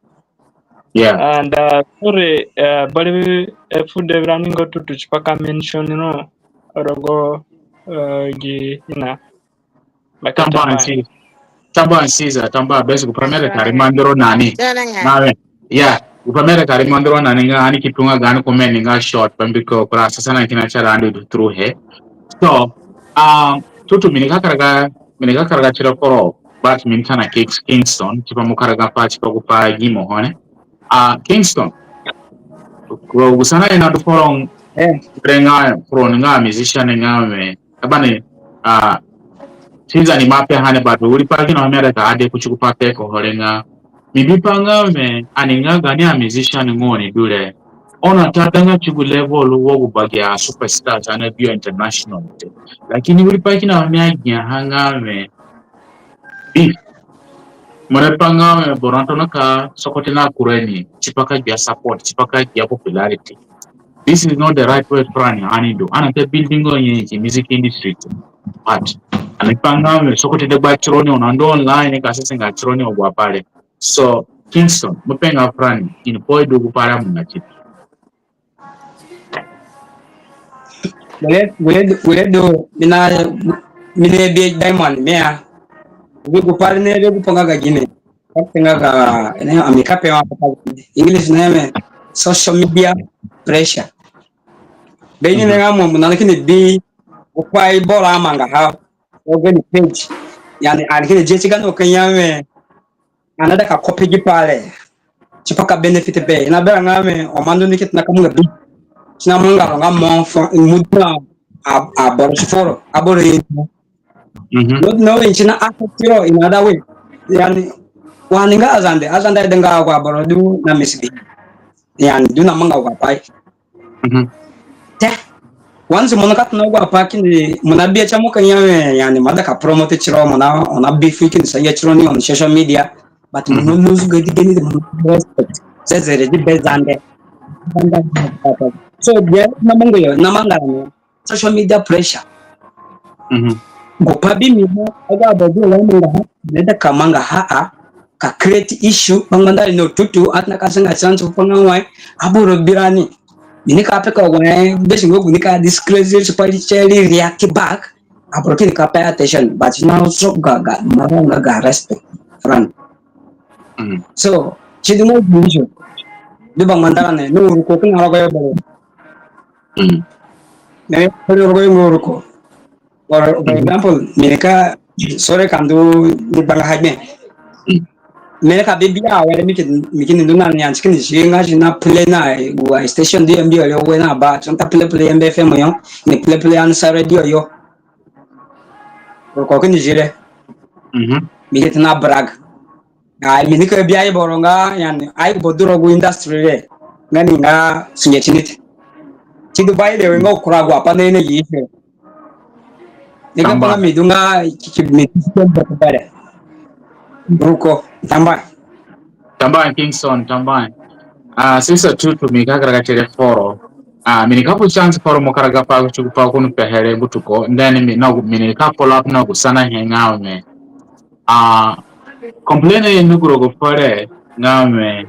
Yeah. And, uh, sorry, uh, bari, uh, fu de rani nga tutu tipa ka mention ro rogo, uh, gi ina. Tambuahe Caesar, tambuahe Caesar, tambuahe. Bes, gu pai mi aida ka remind ro nani. Nawe. Yeah, gu pai mi aida ka remind ro nani nga ani ki tunga gaani comment nga short, bambiko kura asanahe kina ti rani du through he. So, um, tutu mi nika karaga, mi nika karaga tiro koro, but mi nika na Kings-, Kingston, tipa mo karaga pai, tipa gu pai gi mo ho ne. Ah, Kingston. Gu, gu sanahe nadu foro, eh, re nga, foro nga musician nga mi. Abani, ah, Caesar ni ima peha ni, but wiri pai kina mi aida ka add kuti gu pai pe ko ho re nga, mi bi pai nga mi, ani nga gaani a musician nga oni du re, oni ata danga ti gu level wa gu bagi a superstars ani abi yo international te. Lakini wiri pai kina mi agiaha nga mi, bi mo re pai nga mi, boro atona ka sogote na kura ni tipa ka gbia support, tipa ka gbia popularity. This is not the right way furani ani du. Ani ata building onye ki music industry te. But ani pai nga mi sogote dagba tironi, oni ndu online ka sesenga tironi agu apai re. So, Kingston, mo pe nga furani, in poi du gu pai re mo nga ti. Gure, gure, gure du, mi na, mi na bi Diamond, mi a. Gu, gu pai re ni re gu pai nga ga gine. Ka pe nga ga, ne, ami ka pe nga ga English name, social media pressure. Be ni nga mo, mo na kini bi, gu pai boro amangaha, o gani page. Yani, ani kini je ti gani o ka ya mi, ani aida ka copy gi pai re tipa ka benefit be. I na berã nga mi, o mandu ni ki tona ka manga bi. Si na manga ro nga mo fo, mo du na a, aboro si foro, aboro ye. No, no, in si na affect ro in other way. Yani, wa ani nga Azande, Azande aidanga agu aboro du na misbehave. Yani, du na manga agu apai. Te. Once mo na ka tona agu apai kindi, mo na bi a ti mo ka ya mi, yani, mo aida ka promote tiro, mo na, mo na bi fu kindi sa ya tiro ni on social media. But mo na lose gadi gani, mo na respect. Zezere di be Zande. So, dia na manga yo, na manga ni social media pressure. Gu pai bi mi ha, agu aboro du wa mangaha, mi aida ka mangaha a, ka create issue, bangbanda ni no tutu, atona ka senga chance fu nga wai, aboro bi rani. Mi nika pe ka wai, be si ngo gu nika disgrace, si pai si react back, aboro kini ka pay attention, but now so ga, ga, manga ga respect, rani. So, si du mo gu issue, du bangbanda ni, no ruko kina rogo yo boro. Ne, kore rogo yo ruko. For, for example, mi nika, sorry, ka ndu ni banga hagbe. Mi nika bi bi a, wala mi ki, mi ki ndu na ni anti kini si nga si na play na, wa station di yo mbiko re we na ba, si na play play Yamba F M yo, ni play play Ansa Radio yo. Ruko kini zi re. Mi ki tona brag. Ai, mi nika bi ai boro nga, yani, ai boro du rogo industry re. Nga ni nga sunge ti ni te. Ti du by the way, nga kura agu apai na ine yi te. Ni ka pa nga mi du nga ki, ki mi ti du nga bare. Ruko, tambuahe. Tambuahe Kingston, tambuahe. Ah, sisa tutu mi ka karaga tire foro. Ah, mi nika fu chance foro mo karaga pa ku, pa ku ni pehe re butuko, then mi na gu, mi nika follow up na gu sanahe nga we. Ah, complain ye ni gu rogo fere nga we.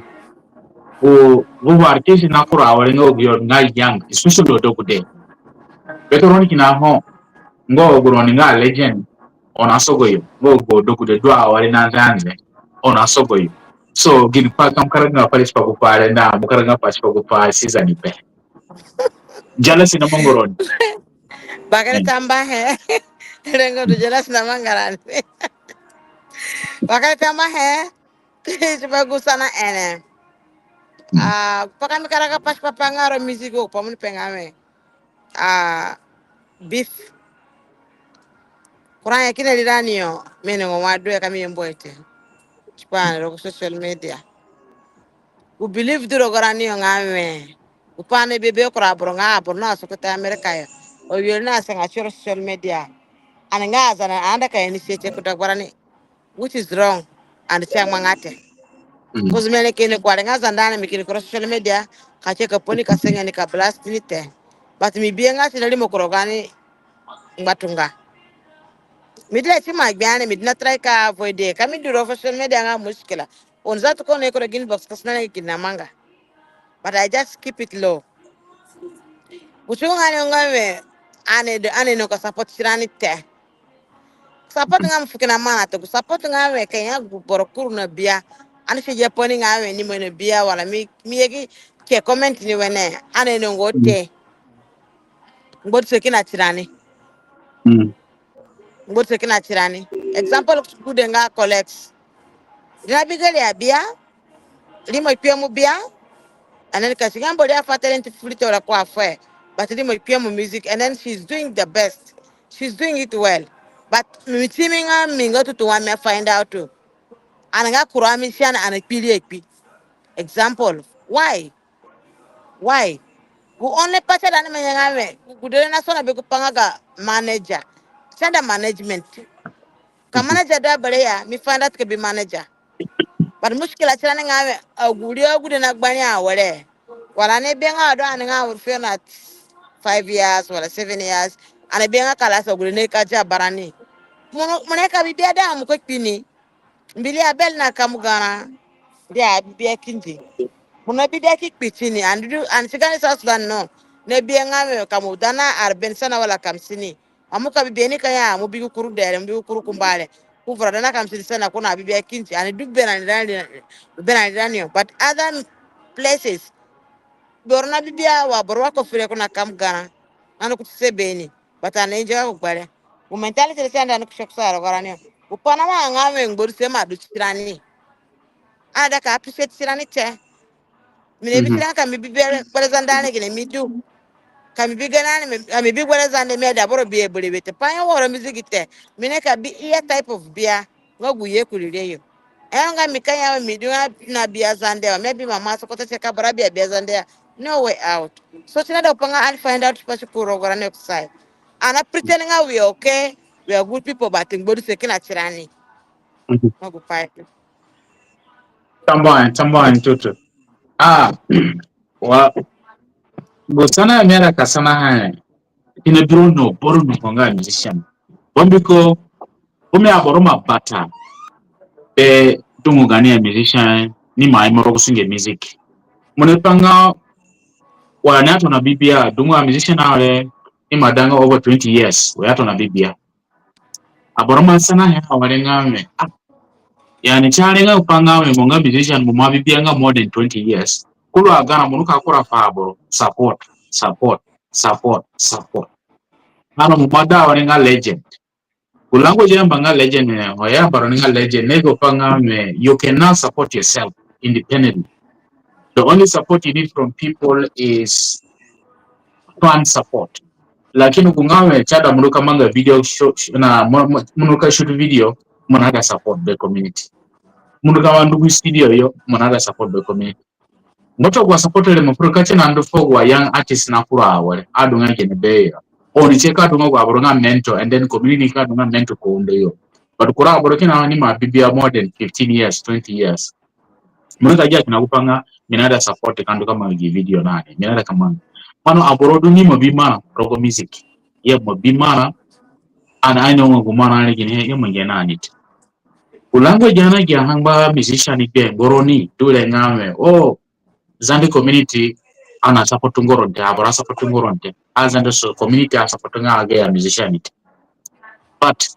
Gu, gu artist na kura awere nga gu yo nga young, especially odegude. Bete roni kina ho, nga gu roni nga legend, oni asogo yo, nga gu odegude du awere na nze anze, oni asogo yo. So, gini pai ka mo karaga nga pa ri tipa gu pai re, nda mo karaga nga pa ri tipa gu pai season ni pe. Jealousy na manga roni. Bakere tambuahe. Rengo du jealousy na manga rani. Bakere tambuahe. Tipa gu sanahe re. Ah, pai ka mi karaga pa tipa pa nga ro music wo, pa mo ni pe nga we. Ah, beef. Kura ya kina rirani yo, mi ni ngo wa du e ka mi yembo ete. Tipa ni rogo social media. Gu believe du rogo rani yo nga we. Gu pai ni bi be kura aboro nga aboro na sokote America yo. O yo na sanga tiro social media. Ani nga Azande, ani aida ka initiate ku dagbarani, which is wrong, and si amanga te. Because mi ni kini ku are nga Zande, ani mi kini kura social media, ka si ka poni ka senga ni ka blast ni te. But mi bi nga si na rimo ku rogo gaani ngbatunga. Mi di re si ma gbe ani, mi di na try ka avoid e. Ka mi du rogo social media nga mushkila. Oni za tu ko ni ku rogo inbox ka si na ni kina manga. But I just keep it low. Gu si nga ni nga we, ani du, ani no ka support tirani te. Support nga mo fu kina mana te, gu support nga we ka ya gu boro kuru na bia. Ani si ya poni nga we ni mo na bia wala mi, mi ye ki ke comment ni wene. Ani no ngo te. Ngbo du se kina tirani. Ngbo du se kina tirani. Example, gude nga Colex. Ri na bi gari abia. Rimo kpio mu bia. And then ka si nga Mbori afa talent fu ri te wala ko afuhe. But rimo kpio mu music. And then she's doing the best. She's doing it well. But mi ti mi nga mi nga tutu wa mi a find out. Ani nga kura mi si ani, ani kpi ri akpi. Example. Why? Why? Gu only pai si aida ani manya nga we, gu dee na sona be gu pai nga ga manager. Si aida management. Ka manager du a bere ya, mi find out ka bi manager. But mushkila tirani nga we, agu ri agude na gbari awere. Wala ani bi nga adu ani nga awere five years, wala seven years. Ani bi nga kalas agude ni ka dia barani. Mo no, mo ni ka bi bia da mo ka kpi ni. Mbili abel na kamu gara, dia bibia kindi. Mo na bibia ki kpi tini, and du, and si gaani South Sudan no. Na bia nga we kamu dana arben sana wala kamsini. Amu ka bibia ni ka ya, mo bi gu kuru dere, mo bi gu kuru kumbare. Ku vura dana kamsini sana ko na bibia kindi, and du bena ni dani, bena ni dani yo. But other places, boro na bibia wa boro wa ko fire ko na kamu gara. Nani kuti se beni. But ani enjoy gu gbere. Gu mentality re si aida ani ku shop sa rogo rani yo. Gu pai na ma nga we ngbo du se ma du tirani. Ani aida ka appreciate tirani te. Mi ni bi tirani ka mi bi gbere, gbere Zande ani gine mi du. Ka mi bi gene ani, mi, ka mi bi gbere Zande mi aida boro bi e bere bete. Pai ya woro music te. Mi ni ka bi iya type of bia. Nga gu ye kuri re yo. Ayo nga mi ka ya we mi du nga na bia Zande wa, mi abi mama sokoto si ka bara bia, bia Zande ya. No way out. So si naida gu pai nga ani find out pa si ku rogo rani yo kusayo. Ani a pretend nga we are okay, we are good people, but ngbo du se kina tirani. Nga gu pai. Tambuahe, tambuahe tutu. Ah, wa, gu sana mi aida ka sanahe. Ina biro no, boro no ko nga musician. Bambiko, ome aboro ma bata. Be dungu gaani a musician, ni ma imo rogo sunge music. Mo ni pe nga, wa ni atona bibia, dungu a musician awere, ni ma da nga over twenty years, wa i atona bibia. Aboro ma sanahe awere nga we, ah. Yani, si are nga gu pai nga we mo nga musician, mo ma bibia nga more than twenty years. Kuru agarã mo nika kura fu aboro, support, support, support, support. Ani mo ma da awere nga legend. Gu language i ayamba nga legend, eh, ho i ayamba roni nga legend, ni gu pai nga we, you cannot support yourself independently. The only support you need from people is fan support. Lakini gu nga we si aida mo nika manga video show, sh-, na mo, mo, mo nika shoot video, mo naida support be community. Mo nika wa ndu gu studio yo, mo naida support be community. Ngbatunga gu a support re mo furu ka si na ndu fu gu a young artist na kura awere. Adunga gene be yo. Oni si ka dunga gu aboro nga mentor, and then community ka dunga mentor ko undo yo. But kura aboro kina ni ma bibia more than fifteen years, twenty years. Mo nika gia kina gu pai nga, mi naida support ka ndu ka manga gi video na ni. Mi naida ka manga. Ono aboro du ni ima bi marã rogo music. I ima bi marã, ani aino nga gu marã re ginihe, i ima ngia na ni te. Gu language ani agia ha ngba musician ni gbe ngboro ni du re nga we, o, Zande community ani a support ngoro ni te, aboro a support ngoro ni te. A Zande so community a support nga agi a musician ni te. But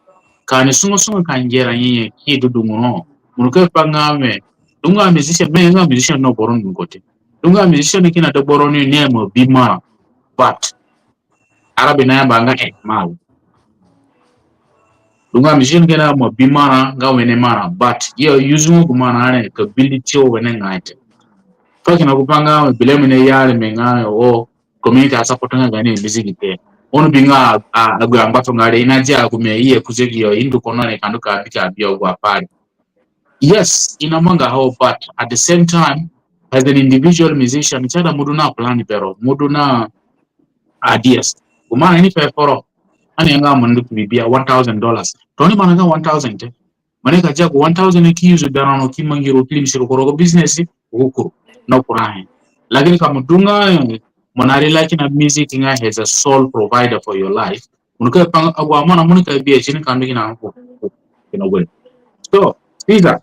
ka ani sungu sungu ka ngera nyenye ki du dungu no. Mo nika pe nga we, dungu a musician, mi nga musician no boro ni dungu te. Dungu a musician ni kina dagba ro ni, ni ima bi marã. But Arabi nayamba nga, eh, mal. Dungu a musician kina ima bi marã nga wene marã, but i a use nga gu marã re ka build tiyo wenengai te. Ka kina gu pa nga we, bile mi ni ya re mi nga we, o, community a support nga gaani music te. Ono bi nga a, a, agu angbatunga re, i nadia gu mi ye ku zegi yo, i ndu kono re ka ndu ka bi ka bi agu apai re. Yes, i namanga ho, but at the same time, as an individual musician, si aida mo du na plan bero, mo du na ideas. Gu marã ni pe foro, ani nga mo ndu ku bibia one thousand dollars. Tooni marã nga one thousand te. Mo nika dia gu one thousand ki use berã no, ki mangi ro, ki limsi ro ku rogo business, gu kuru. No kurahe. Lakini ka mo du nga, eh, mo na rely kina music nga as a sole provider for your life. Mo nika pe nga agu amarã mo nika bia, si nika ndu kina ko, ko, kina gwe. So, Caesar,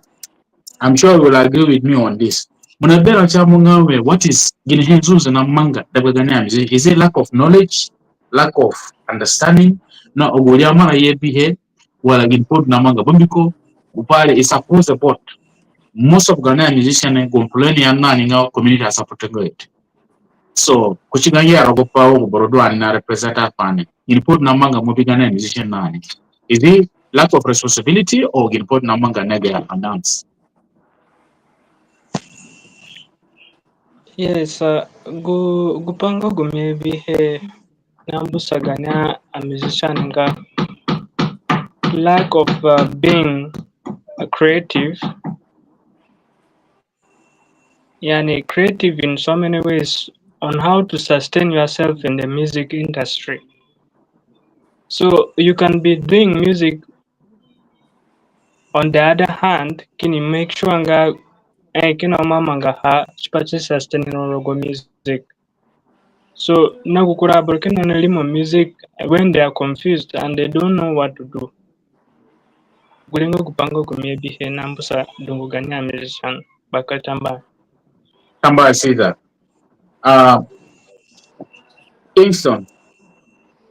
I'm sure you will agree with me on this. Mo na berã sa mo nga we, what is, ginihe nzunzu namanga dagba gaani a musician? Is it lack of knowledge, lack of understanding? No, agu amarã i bihe, wala gini pai du namanga? Bambiko gu pai re is across the board. Most of gaani a musician, eh, complain ya na ni nga community a support nga it. So, kuti gaani ya rogo pa wo gu boro du ani na represent a pa ni. Gini pai du namanga mo bi gaani a musician na ni? Is it lack of responsibility or gini pai du namanga na ga announce? Yes, uh, gu, gu pa nga gu mi bihe na mbusa gaani a musician nga lack of, uh, being a creative. Yani, creative in so many ways on how to sustain yourself in the music industry. So you can be doing music, on the other hand, kini make sure nga, eh, kina mama nga ha, si pa ti sustain ro rogo music. So, na gu kura aboro kina na rimo music, when they are confused and they don't know what to do. Gure nga gu pa nga gu mi bihe na mbusa dungu gaani a musician. Bakere tambuahe. Tambuahe Caesar. Uh, Kingston.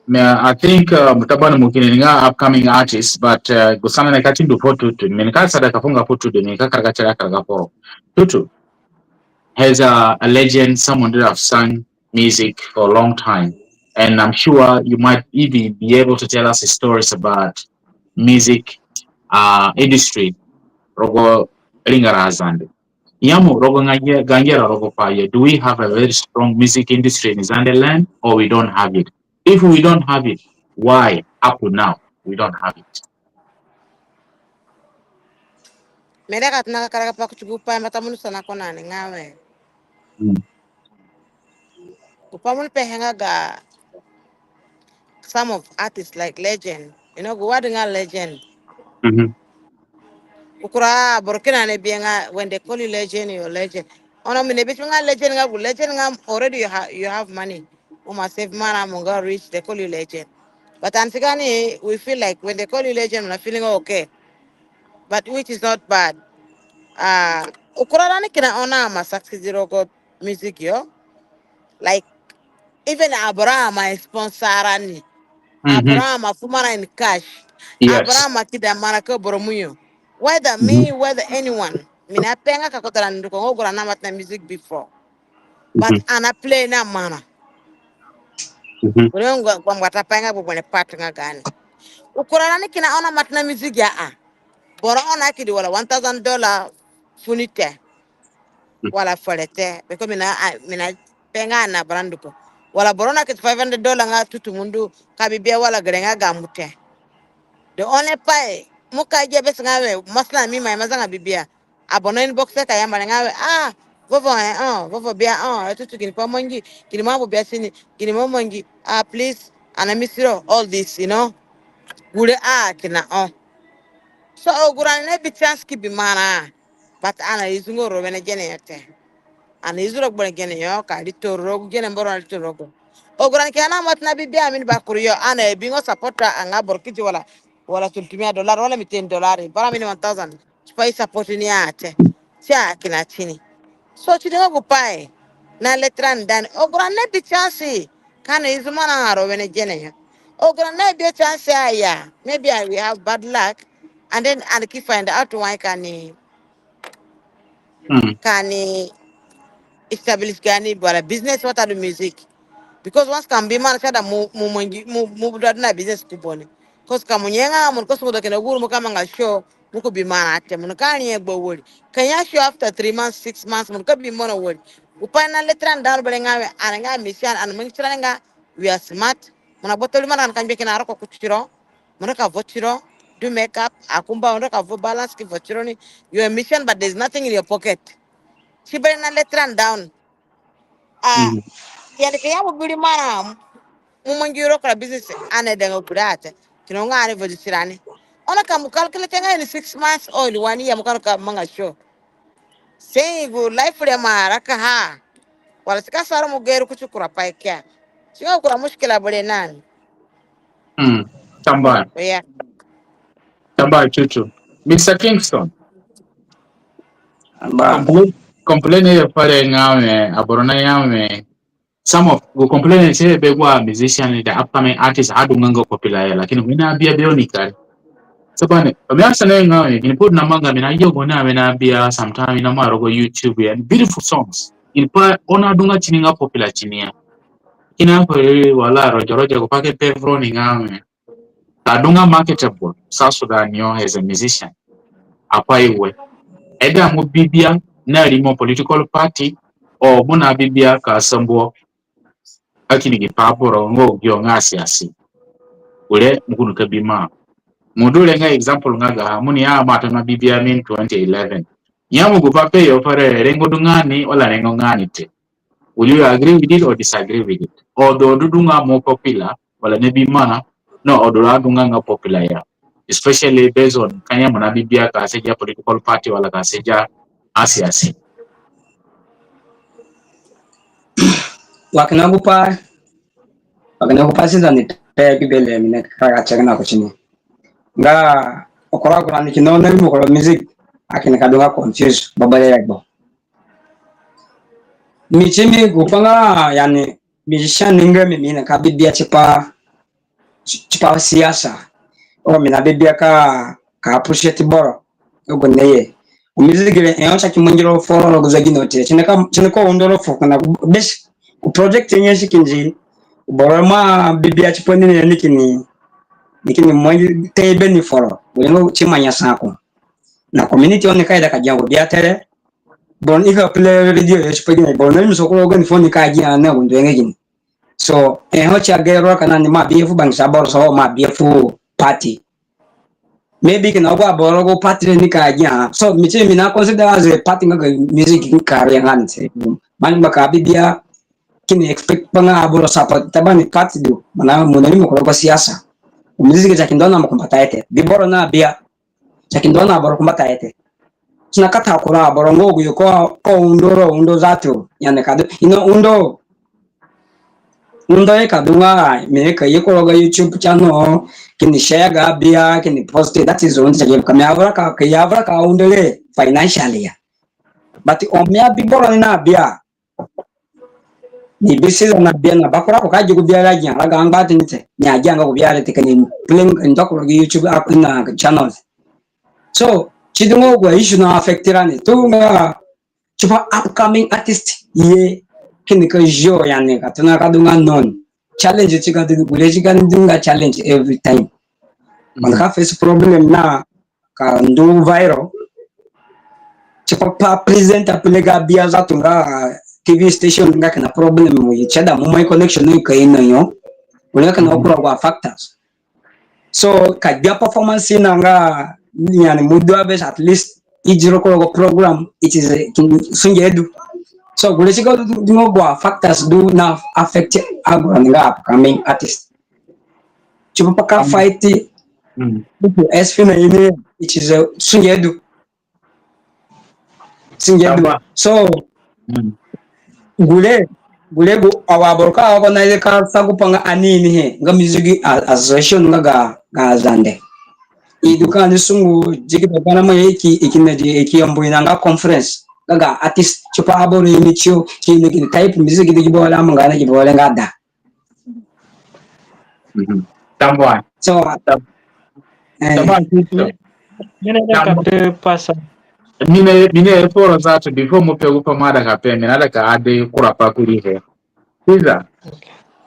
Me, I think, uh, mo ta bani mo kini nga upcoming artist, but, uh, gu sana ni ka ti ndu fu Tutu. Mi nika asada ka fu nga fu Tutu, mi nika karaga tera karaga fu Tutu. Has a, a legend, someone that have sung music for a long time. And I'm sure you might even be able to tell us stories about music, uh, industry rogo ringara Azande. Nyamu rogo nga nge-, ga ngera rogo pa ye. Do we have a very strong music industry in Zande land, or we don't have it? If we don't have it, why up to now we don't have it? Mi aida ka tona ka karaga pa kuti gu pa mbata mo ni sana ko na ni nga we. Mm. Gu pa mo ni pehe nga ga some of artists like legend. You know, gu word nga legend. Mm-hmm. Gu kura aboro kina ni bi nga, when they call you legend, you're legend. Ono mi ni bi nga legend nga gu legend nga already you ha-, you have money. Mo ima save marã, mo nga rich, they call you legend. But ani si gaani, we feel like when they call you legend, mo na feeling okay. But which is not bad. Uh, gu kura rani kina ho na ima succeed rogo music yo. Like, even aboro ima sponsor rani. Mm-hmm. Aboro ima fu marã in cash. Yes. Aboro ima keda marã ka boro mu yo. Whether me, mm-hmm, whether anyone. Mi nape nga ka kota rani ndu ko nga gu ra na matna music before. But, mm-hmm, ani na play na marã. Mm-hmm. Gu rengo gu, gu, gu ta pa nga gu gu ni part nga gaani. Gu kura rani kina ho na matna music ya a. Boro ho na kedi wala one thousand dollar fu ni te. Mm. Wala fere te. Because mi na, a, mi nape nga ani na brand ko. Wala boro na kedi five hundred dollar nga tutu mo ndu ka bibia wala gere nga ga mo te. The only pai mo ka ye bes nga we, masla mi mai mazanga bibia. Aboro na inbox ka yamba re nga we, ah, vovo, eh, oh, vovo bia, oh, eh, tutu gini pai mangi, gini mo bu bia sini, gini mo mangi, ah, please, ani na miss ro, all this, you know. Gure, ah, kina, oh. So, gu ra ni na bi chance ki bi marã. But ani na use nga ro wene gene yo te. Ani na use ro gbere gene yo, ka ri toro, gu gene mboro na ri toro gu. Agu rani kina na mata na bibia mi ni bakuru yo, ani abingo support anga boro kiti wala, wala three hundred dollar, wala miten dollar, bara mi ni one thousand. Tipa i support ni a te. Si akina tini. So si du nga gupai. Na let rani down. Agu rani na bi chance. Ka ani izu mana haro wene gene ya. Agu rani na bi chance aya. Maybe I will have bad luck. And then ani ki find out wai ka ani, Mm. ka ani establish gaani bara business watadu music. Because once ka mo bi mana si aida mo, mo mangi, mo, mo du adu na business ku boni. Because ka mo nye nga mo ni ka sungu da kina gu uru mo ka manga show, mo ki bi mana te, mo ni ka nye gbe wari. Ka nye show after three months, six months, mo ni ka bi mana wari. Gupai na let rani down bere nga we, ani nga musician, ani mangi tirani nga we are smart. Mo na gboto ri mana ka ngbe kina aroko ku tiro. Mo ni ka vo tiro, do makeup, akumba, mo ni ka vo balance ki vo tiro ni. You are musician, but there's nothing in your pocket. Si bere na let rani down. Ah, Mm. yani ka ya mo bi ri mana, mo mangi ro kura business, ani aidanga gure a te. Kina nga ani vo di tirani. Ono ka mo calculate nga in six months or in one year mo ka ru ka manga show. Si gu life re ma raka ha. Wala si ka sa ro mo gere kuti kura pai kia. Si nga kura mushkila bere nani. Mm. Tambuahe. Yeah. Tambuahe, Chuchu. Mister Kingston. Amba. Complain, complain ya pare nga we, aboro na ya we. Some of, gu complain si be gu a musician, the upcoming artist, adunga nga popular ya, lakini wina bia bia oni kari. Sabane, mi asane nga we, kini put na manga, mi na yo go na, mi na bia, sometime, mi na maro go YouTube ya, beautiful songs. In pa, oni adunga tini nga popular tini ya. Kina ko, eh, wala, rojo, rojo, ko pake pe fro ni nga we. Ka du nga marketable South Sudan yo as a musician. Apai we. Either mo bi bia na rimo political party, or mo na bi bia ka sa mbuo. Akini gi pa boro nga gu yo nga siasi. Ure mo kunu ka bi ma. Mo du re nga example nga ga, mo ni ya mata na bi bia mi in twenty eleven. Ya mo gu pa pe yo pare rengo du nga ni, wala rengo nga ni te. Will you agree with it or disagree with it? Odo du du nga mo popular, wala na bi mana, no, odo adunga nga popular ya. Especially based on ka ya mo na bi bia ka seja political party wala ka seja a siasi. Wa kina gupai, wa kina gupai si zani pe Biblia mi ni ka ga check na kuti ni. Nga okoro kura ni kina na mo koro music, akini ka du nga confuse, babale ya gbo. Mi ti mi gupai nga, yani, musician ni nga mi, mi na ka bi bia tipa, tipa siasa. O mi na bi bia ka, ka appreciate boro. Ogo neye. Gu music re, e, o sa ki mangi ro foro ro gu zegino te. Ti ni ka, ti ni ka undo ro fu kina bes. Gu project nye si kindi. Boro ma bi bia tipa ni ni kini, ni kini mangi te be ni foro. Gu ni ti manya sa ko. Na community oni ka ida ka gia gu bia te re. Boro ni ka play radio yo tipa gini. Boro ni mi so ko ro gani phone ka gia na gu ndu nga gini. So, e ho ti a gero ka na ni ma bi fu bangisa boro so ma bi fu party. Maybe kina gu aboro gu party ni ka gia. So, mi ti mi na consider as a party nga ga music career nga ni te. Mani ma ka bi bia kini expect pa nga aboro support. Tabani party du. Mana mo na ni mo ko ro gu siasa. Music ti a kindo na mo kumbata ete. Bi boro na bia. Ti a kindo na boro kumbata ete. Ti na kata kura boro nga gu yo ko, ko undo ro, undo zatu. Yani ka du, ino undo. Undo ye ka du nga, mi ka ye ko ro ga YouTube channel, kini share ga bia, kini post, that is one thing. Ka mi avura ka, ka ya avura ka undo re financially ya. But o mi a bi boro ni na bia. Ni bi si na bia na bakura ko ka gi gu bia ra gia, ra ga ngba ti ni te. Ni a gia nga gu bia re te kini playing in dokuro gi YouTube app na channels. So, ti du nga gu issue na affect rani. Tu nga tipa upcoming artist ye kini ka zio yani ka tona ka du nga known. Challenge ti ka du, gure ti ka du nga challenge every time. Ono ka face problem na ka ndu viral. Tipa pa presenter pele ga bia zatu nga T V station nga kina problem mo ye ti a da mo mai connection ni ka ino yo. Gure kina okura gu factors. So, ka gbia performance na nga, yani, mo du a best at least, i ziro ko gu program, it is a, kin-, sunge du. So, gure si ko du, du mo gu factors du na affect agu nga upcoming artist. Tipa pa ka fight, S P na ini, it is a, sunge du. Sunge du. So, gure, Gure gu agu aboro ka organize ka sa gupai nga ani inihe nga Music Association nga ga, ga Zande. I du ka ani sungu, i ki du ka na ma ye ki, i ki na di, i ki yambu ina nga conference nga ga artist tipa aboro ini tiyo, ki ini kini type music di gi boro amanga na gi boro nga da. Tambuahe. So, Tambuahe. Mi naida ka pe pasa. Mi naida, mi naida foro zatu before mo pe gupai mo aida ka pe, mi naida ka add kura pai kuriihe. Siza.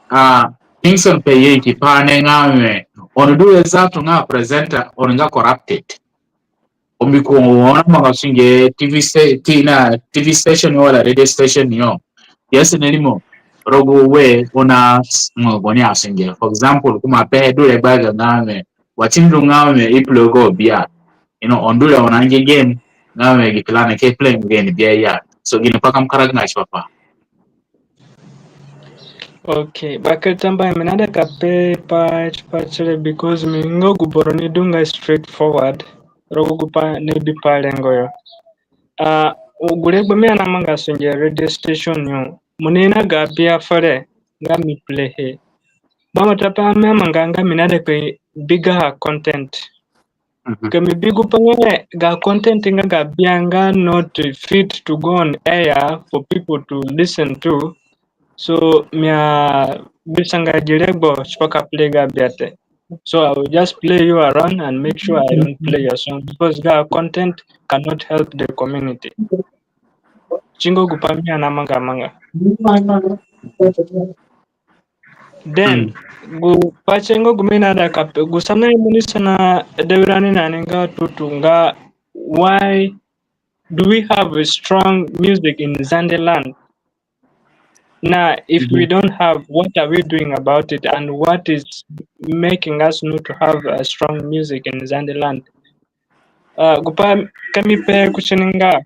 Ah, Kingston pe ye ki pai ni nga we, oni du we zatu nga presenter, oni nga corrupted. Mbiko oni amanga sunge TV sta-, ti-, na TV station yo wala radio station yo. Yes, ni rimo rogo we oni a s-, mo boni asunge. For example, ko ima pehe du re gbaga nga we, wa ti ni du nga we i play gu bia. You know, oni du re oni ange game nga we gi plan ke play game bia ya. So gini pai ka mo karaga nga tipa pai? Okay, bakere tambuahe. Mi naida ka pe pai tipa tire because mi nga gu boro ni du nga straightforward rogo gupai ni bi pai rengo yo. Ah, gu regbo mi anamanga sunge radio station yo, mo ni na ga bia fere nga mi play he. Bambata pai mi amanga nga mi naida ka bi gaha content. Ka mi bi gupai nga ga content nga ga bia nga not fit to go on air for people to listen to. So mi abisanga gi regbo tipa ka play ga bia te. So I will just play you around and make sure I don't play your song because ga content cannot help the community. Si nga gupai mi anamanga amanga. Then gu pai tie nga gu mi naida ka pe, gu sana mo ni sana dewirani na ni nga tutu nga, why do we have a strong music in Zande land? Now, if we don't have, what are we doing about it, and what is making us not to have a strong music in Zande land? Ah, gupai ka mi pe kuti ni nga,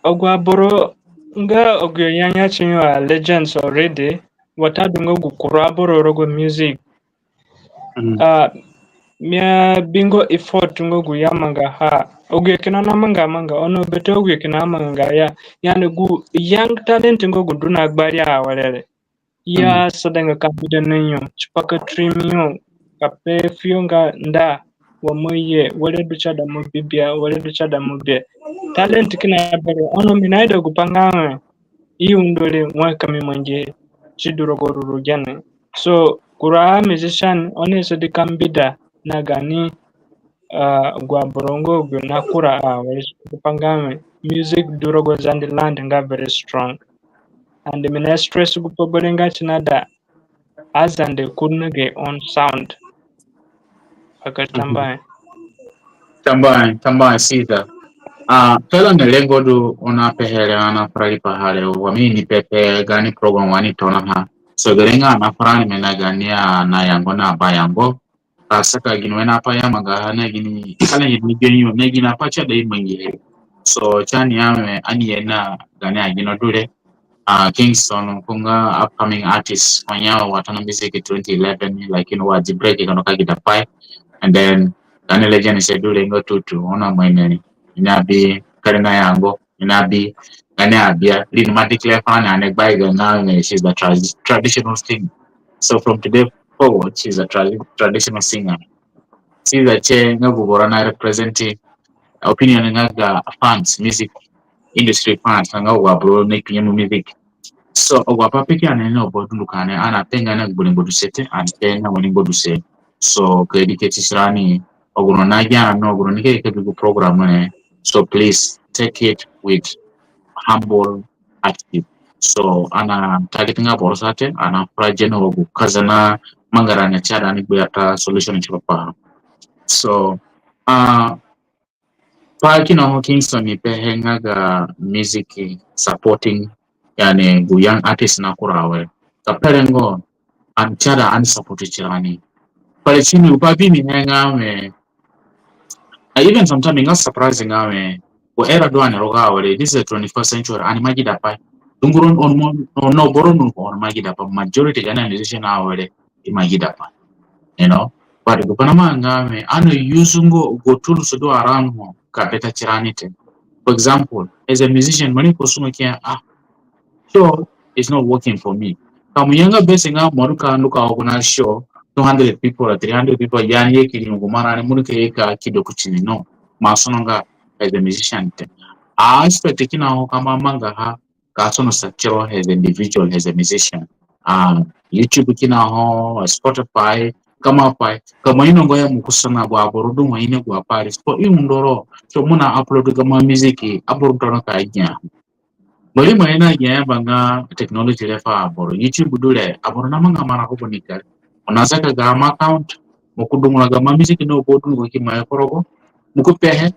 agu aboro nga agu yo ya nya ti yo are legends already, watadu nga gu kura aboro rogo music. Ah, mi abingo effort nga gu i amangaha. Agu yo kina namanga amanga, ono bete agu yo kina amanga ya. Yani gu young talent nga gu du na gbari awere re, i asadanga ka mbeda na yo tipa ka trim yo, ka pe fuyo nga nda, wa mo ye, were du si aida mo bi bia, were du si aida mo bi. Talent kina bere, ono mi naida gupai nga we i undo re, wai ka mi mangihe, si du rogo ruru gene. So kura musician oni asadi ka mbeda na gaani, ah, agu aboro nga agu nakura awere, gupai nga we music du rogo Zande land nga very strong. And mi na stress gupai bere nga si naida Azande could na get own sound. Bakere tambuahe. Tambuahe, tambuahe Siza. Ah, pela ni rengo du oni apehe re, ani afura riipaha re, wa mi ni pepe gaani program wa ani tonaha. So gere nga ani afura ni me na gaani anayango na abayango. Ka saka gini wene apai i amangaha na gini, kala gini ni gbe yo, na gini apai si aida i mangihe. So si ani ya we ani ye na gaani agino du re. Ah, Kingston, ko nga upcoming artist, ko nya watona music twenty eleven, like, you know, wa di break, kano ka gida pai. And then gaani legend si du re nga tutu, oni ima ino ni. I na bi kari na yango, i na bi gaani abia. Ri ni ima declare furani ani gbaiga nga, eh, she's a tradi-, traditional singer. So from today forward, she's a tra-, traditional singer. Siza si nga gu boro na represent opinion nga ga fans, music industry fans, nga agu aboro ni kpinyemu music. So agu apai peke ani na aboro dunduko ani, ani ape nga na gu boro ni ngbaduse te, ani pe na wene ngbaduse. So ka educate tirani, agu oni nagia ani, agu oni ka ye ka bi gu program re. So please take it with humble attitude. So ani atarget nga boro sa te, ani afura gene wa gu ka za na manga rani si aida ani gbia ta solution tipa paha. So, ah, pai kina ho Kingston ni pehe nga ga music supporting, yani gu young artist nakura awere. Ka pe rengo ani si aida ani support tirani. Pare tini gu pai bi mi he nga we, ah, even sometimes nga surprise nga we, gu era du ani rogo awere, this is the twenty-first century, ani ima gida pai. Dungu ro, ono, ono boro nu oni ima gida pai, majority gaani musician awere i ima gida pai. You know? But gu pai namanga nga we, ani use nga gu tools du around ho ka bete tirani te. For example, as a musician, mo ni ko sungo ki ya, ah, show is not working for me. Ka mo ya nga bese nga mo ndu ka ndu ka organize show, two hundred people or three hundred people, yani ye kiri ngu marani mo ndu ka ye ka kido kutini no. Ma sono nga as a musician te. A aspect kina ho ka mo amanga ha, ka sono sa tiro as an individual, as a musician. Ah, YouTube kina ho, Spotify, ka mo apai, ka mo ino ngo ya mo kusa na gu aboro du mo ino gu apai. So i undo ro, so mo na upload gamo music, aboro tona ka gia. Bari mo ina gia ya ba nga technology re fu aboro. YouTube du re, aboro na manga marã rogo ni kare. Mo na zaka gamo account, mo ku dungura gamo music no ko du ngo ki ma ya ku rogo, mo ku pehe.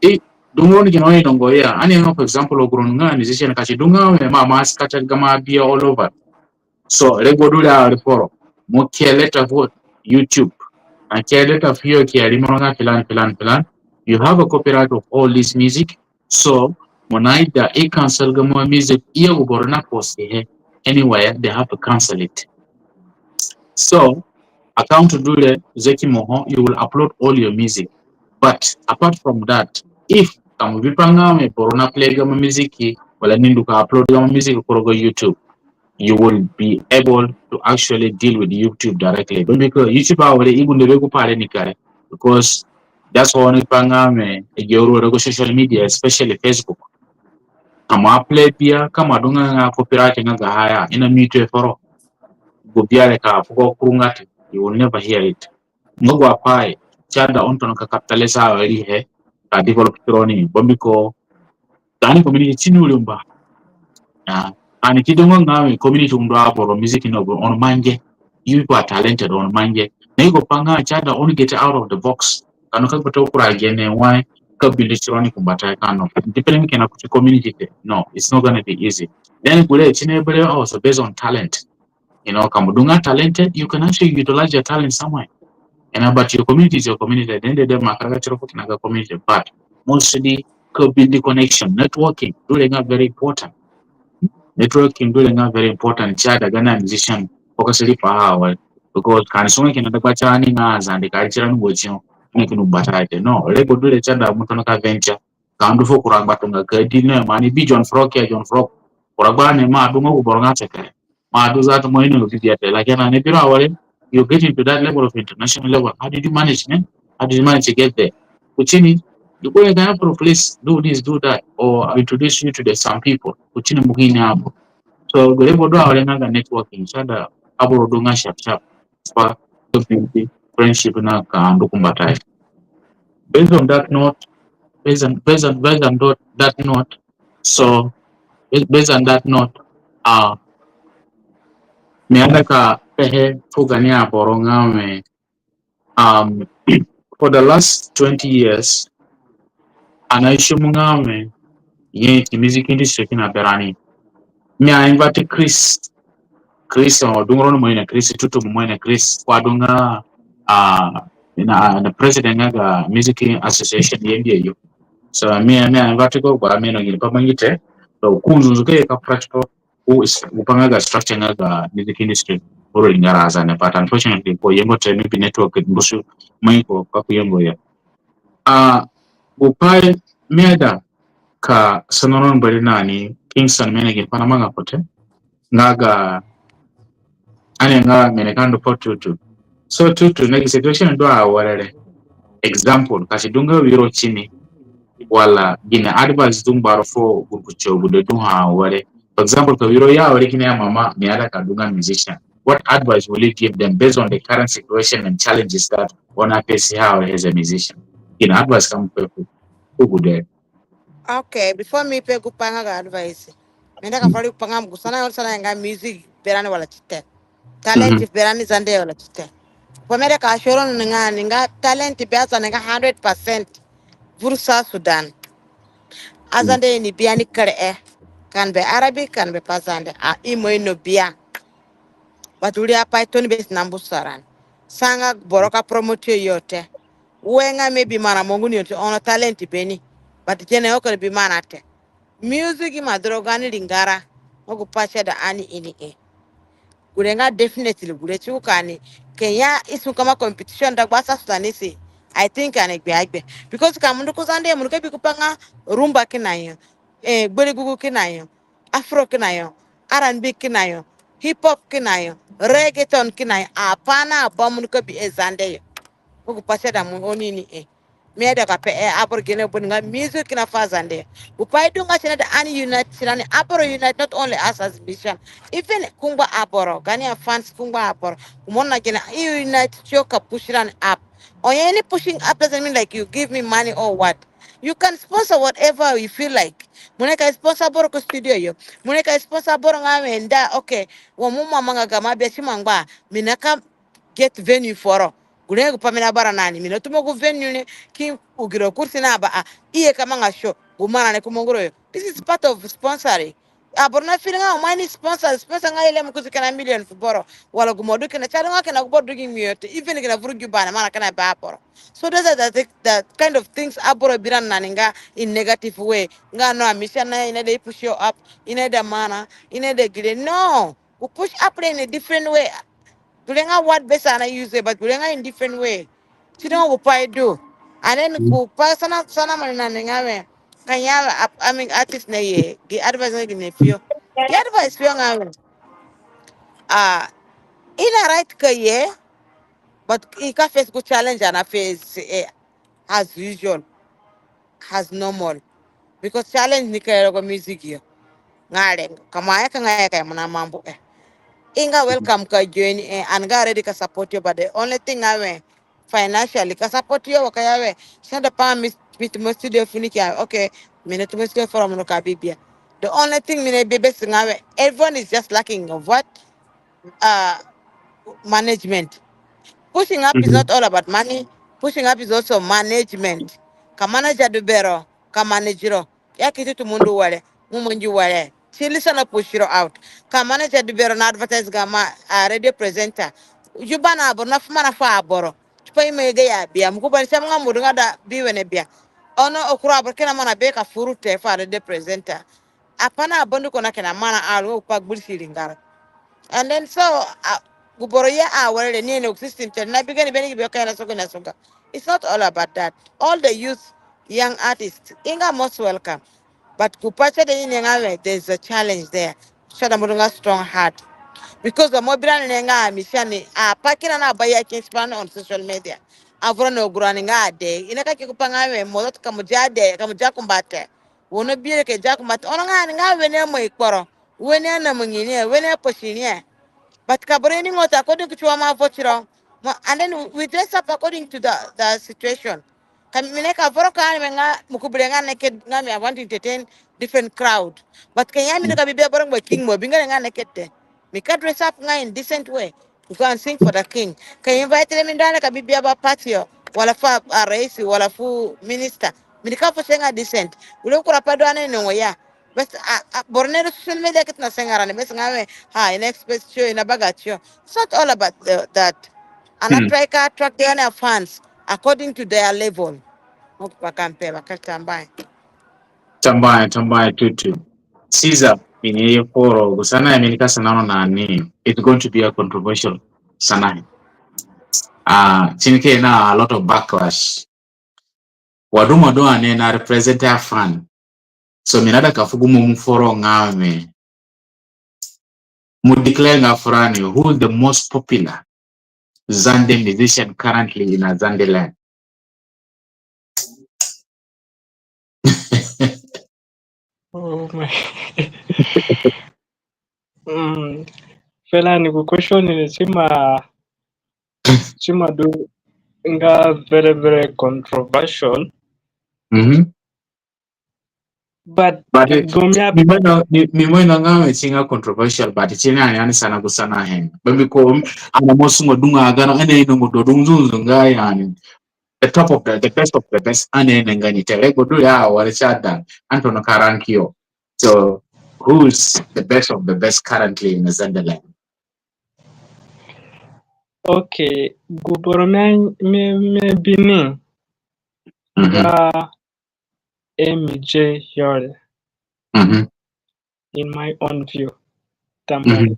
I dungu ni kina ino ngo ya. Ani nga, for example, agu roni nga musician ka si du nga we ma, ma scatter gamo abia all over. So, rego du re a re foro. Mo ke letter fu YouTube. A ke letter fu yo ki ya rimoro nga filan, filan, filan. You have a copyright of all this music. So, mo na ida i cancel gamo music, i ya gu boro na post he anywhere, they have to cancel it. So, account du re, zeki mo ho, you will upload all your music. But apart from that, if ka mo bi pa nga we boro na play gamo music, wala ni ndu ka upload gamo music ku rogo YouTube, you will be able to actually deal with YouTube directly. But because YouTube awere i gunde be gu pai re ni kare, because that's why oni pa nga we i gi uru rogo social media, especially Facebook. Ka mo a play bia, ka mo adunga nga copyright nga ga ha ya, i na mute he foro. Gu bia re ka fugo kuru nga te, you will never hear it. Nga gu apai si aida oni tona ka capitalize awere he, ka develop tironi, bambiko gaani community ti ni uru mba. Ah, ani ki du nga nga we community undo aboro music no, oni mangi. You people are talented, oni mangi. Na i gu pa nga si aida oni get out of the box. Ka oni ka gbata kura gene wai ka build tironi ku mbata ka no. Depending kina kuti community te. No, it's not gonna be easy. Then gure ti ni bere also based on talent. You know, ka mo du nga talented, you can actually utilize your talent somewhere. You know, but your community is your community. At the end of the day, ma karaga tiro fu kina ga community, but mostly ka build connection, networking, du re nga very important. Networking du re nga very important. Si aida gaani musician focus riipaha awere. Because ka ani sunge kina dagba tirani nga Azande ka ri tirani ngo tiro, ni kini mbata te. No, rego du re si aida mo tona ka venture. Ka ndu fu kura ngbatunga ka di no, ma ani bi John Frog ya, John Frog. Kura gba ni ma du nga gu boro nga sekere. Ma du that mo ino video te. Like, ani bi ro awere, you get into that level of international level. How did you manage, man? How did you manage to get there? Kuti ni, you go and for, please do this, do that, or I introduce you to the some people. Kuti ni mo kini abu. So, gure bodo awere nga ga networking, si aida aboro du nga sharp sharp. Fu ka build friendship na ka ndu ku mbata. Based on that note, based on, based on, based on that, that note, so, based on that note, uh, mi aida ka pehe fu gaani aboro nga we, um, for the last twenty years, ani aisi mo nga we, ye ti music industry kina berani. Mi a invite Chris. Chris, o, dungu roni mo ino Chris, Tutu mo ino Chris, ko adunga, ah, na, na president nga ga music association ye mbia yo. So, mi, mi a invite ko, ba mi no gini pa mangi te. So, ku nzunzu ke ka practical, ku is, ku pa nga ga structure nga ga music industry, uru ringara Azande, but unfortunately, ko yengo te, maybe network mbusu, mai ko, ka ku yengo ya. Ah, gu pai mi aida ka sono roni bari na ni, Kingston, mi ino gini pai namanga ko te. Nga ga, ani nga mi ni ka ndu fu Tutu. So Tutu, na gi situation du awere re. Example, ka si du nga wiro ti ni, wala gini advice du ngbaro fu gu kuti agude du ha awere. For example, ka wiro ya awere kina ya mama, mi aida ka du nga musician. What advice will you give them based on the current situation and challenges that oni a face ha awere as a musician? Gini advice ka mo pe fu, fu agude? Okay, before mi pe gu pai nga ga advice, mi aida ka fura gu pai nga mo gu sana yo, sana nga music berani wala ti te. Talent berani Zande wala ti te. Pai mi aida ka soro ni nga ni nga talent be Azande nga hundred percent vuru South Sudan. Azande ini bia ni kere e. Ka ni be Arabic, ka ni be Pazande. A, i ima ino bia. But wiri apai tooni be si na mbusa rani. Sa nga boro ka promote yo te. We nga maybe marã mo ngu ni yo te, ono talent be ni. But gene yo kere bi marã te. Music ima du rogo gaani ringara. Mo gu pai si aida ani ini e. Gure nga definitely gure ti gu ka ani ke ya isu kama competition dagba South Sudanese. I think ani gbe agbe. Because ka mo ndu ku Zande, mo ndu ka bi gu pai nga rumba kina yo. Eh, gbere gugu kina yo. Afro kina yo, R and B kina yo, hip hop kina yo, reggaeton kina yo, apai na ba mo nika bi e Zande yo. Mo gu pai si ada mo oni ni e. Mi aida ka pe e aboro gene buni nga music kina fu Zande. Gu pai du nga si naida ani unite, si naida aboro unite, not only us as musician. Even kungbo aboro, Ghanaian fans kungbo aboro. Mo na gene i unite tiyo ka push rani up. Onye ni pushing up doesn't mean like you give me money or what. You can sponsor whatever you feel like. Mo nika sponsor boro ku studio yo. Mo nika sponsor boro nga wẽ nda, okay. Wa mo ma manga gamo bia si mangba. Mi nika get venue foro. Gure gu pai mi na bara nani. Mi na tumo gu venue ni ki ugiro kursi na ba a. I ye ka manga show. Gu marã ni ku mongoro yo. This is part of sponsoring. Aboro na feel nga o mani sponsor, sponsor nga ile mo kusi kina million fu boro. Wala gu mo du kina chadu nga kina gu boro du gi mi yo te. Even kina vuru gi bana marã kina ba aboro. So those are the, thi- the kind of things aboro bi rani nani nga in negative way. Nga no, a musician na i naida i push yo up, i naida marã, i naida gire. No, we push up in a different way. Gure nga word bes ani na use, but gure nga in different way. Si du nga gu pai du. And then gu pai sana, sana mo ni nani nga wẽ. Ka ya upcoming artist na ye, gi advice nga gine fu yo. Gi advice fu yo nga wẽ. Ah, i na right ka ye, but i ka face gu challenge ani na face e as usual, as normal. Because challenge nika ye rogo music yo. Nga re, ka mo ya ka nga ya ka mo na mambu e. I nga welcome ka join e, and nga ready ka support yo, but the only thing nga wẽ, financially ka support yo wa ka ya wẽ. Si naida pa mi, mi tumo studio fu ni ki ya, okay, mi na tumo studio from no ka bibia. The only thing mi na bi bes nga wẽ, everyone is just lacking of what? Uh, management. Pushing up is not all about money. Pushing up is also management. Ka manager du bero, ka manage ro. Ya ki tutu mo ndu were, mo mangi were. Si listen na push ro out. Ka manager du bero na advertise gamo, uh, radio presenter. Juba na aboro, na fu marã fu aboro. Tipa i ma ye ga ya bia, mo ku bani si ama nga mo du nga da bi wene bia. Ono akura aboro kina marã be ka furu te fu a radio presenter. Apai na aboro ndu ko na kina marã aru pa gbirisi ringara. And then so, uh, gu boro ye awere re ni ene gu system te na bi gani beni gi be ka ya na soga na soga. It's not all about that. All the youth, young artists, i nga most welcome. But gu pai si ada i ni nga wẽ, there's a challenge there. Si ada mo du nga strong heart. Because mo bi rani ni nga mi si ani, apai kina na ba ya ki expand on social media. Avura no gu rani nga ade. I na ka ki gu pai nga wẽ, mo ka mo ja ade, ka mo ja kumbate. Wo na bi re ke ja kumbate. Ono nga ani nga wene mo i kporo. Wene na mo ngi ni, wene posi ni. But ka boro ni ngo ta according to wa ma vo tiro. Mo, and then we dress up according to the, the situation. Ka mi ni ka voro ka ani nga mo ku bi re nga naked nga mi, I want to entertain different crowd. But ka ya mi ni ka bibia boro ngba king mo bi nga re nga naked te. Mi ka dress up nga in decent way. We go and sing for the king. Ka invite re mi nda ani ka bibia ba party yo. Wala fu a, a raisi, wala fu minister. Mi ni ka fu senga decent. Ule kura pa du ani ni ngo ya. Bes a, a, boro ni social media ki tona senga rani. Bes nga wẽ, ha, i na expect tiyo, i na baga tiyo. It's not all about the, that. Ani na try ka attract their fans according to their level. Mo ku pa ka mi pe ba ka tambuahe. Tambuahe, tambuahe tutu. Caesar, mi ni ye foro, gu sanahe mi ni ka sana ro na ni, it's going to be a controversial sanahe. Ah, si ni ke na a lot of backlash. Wa du mo du ani na represent a fan. So mi naida ka fu gu mo mo foro nga mi. Mo declare nga furani, who is the most popular Zande musician currently in Azande land? Oh my. Mm. Fela ni gu question ni si ma, si ma du nga very, very controversial. Mm-hmm. But, but it, mi mo ino, mi, mi mo ino nga mi si nga controversial, but si ni ani, ani sana gu sanahe. But because ani mo sungo du nga gano, ani ino ngo du nzunzu nga ya ni. The top of the, the best of the best, ani ino nga ni te. Rego du ya, wala si ada, ani tona ka rank yo. So, who's the best of the best currently in Azande land? Okay, gu boro mi, mi, mi bi ni. Mm-hmm. Nga M J Yore. Mm-hmm. In my own view. Tambuahe. Mm-hmm.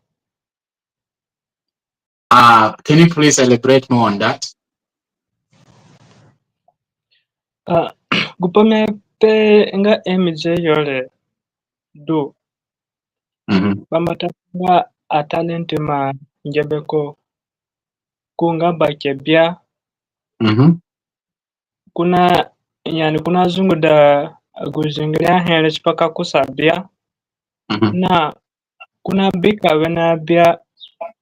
Uh, can you please elaborate more on that? Uh, gu pai mi ape nga M J Yore du. Mhm. Bambata nga a talent ima ngia beko ku nga ba ke bia. Mhm. Ko na, yani, ko na zunguda gu zingiri ahe re tipa ka kusa bia. Mhm. Na ko na bi ka wene bia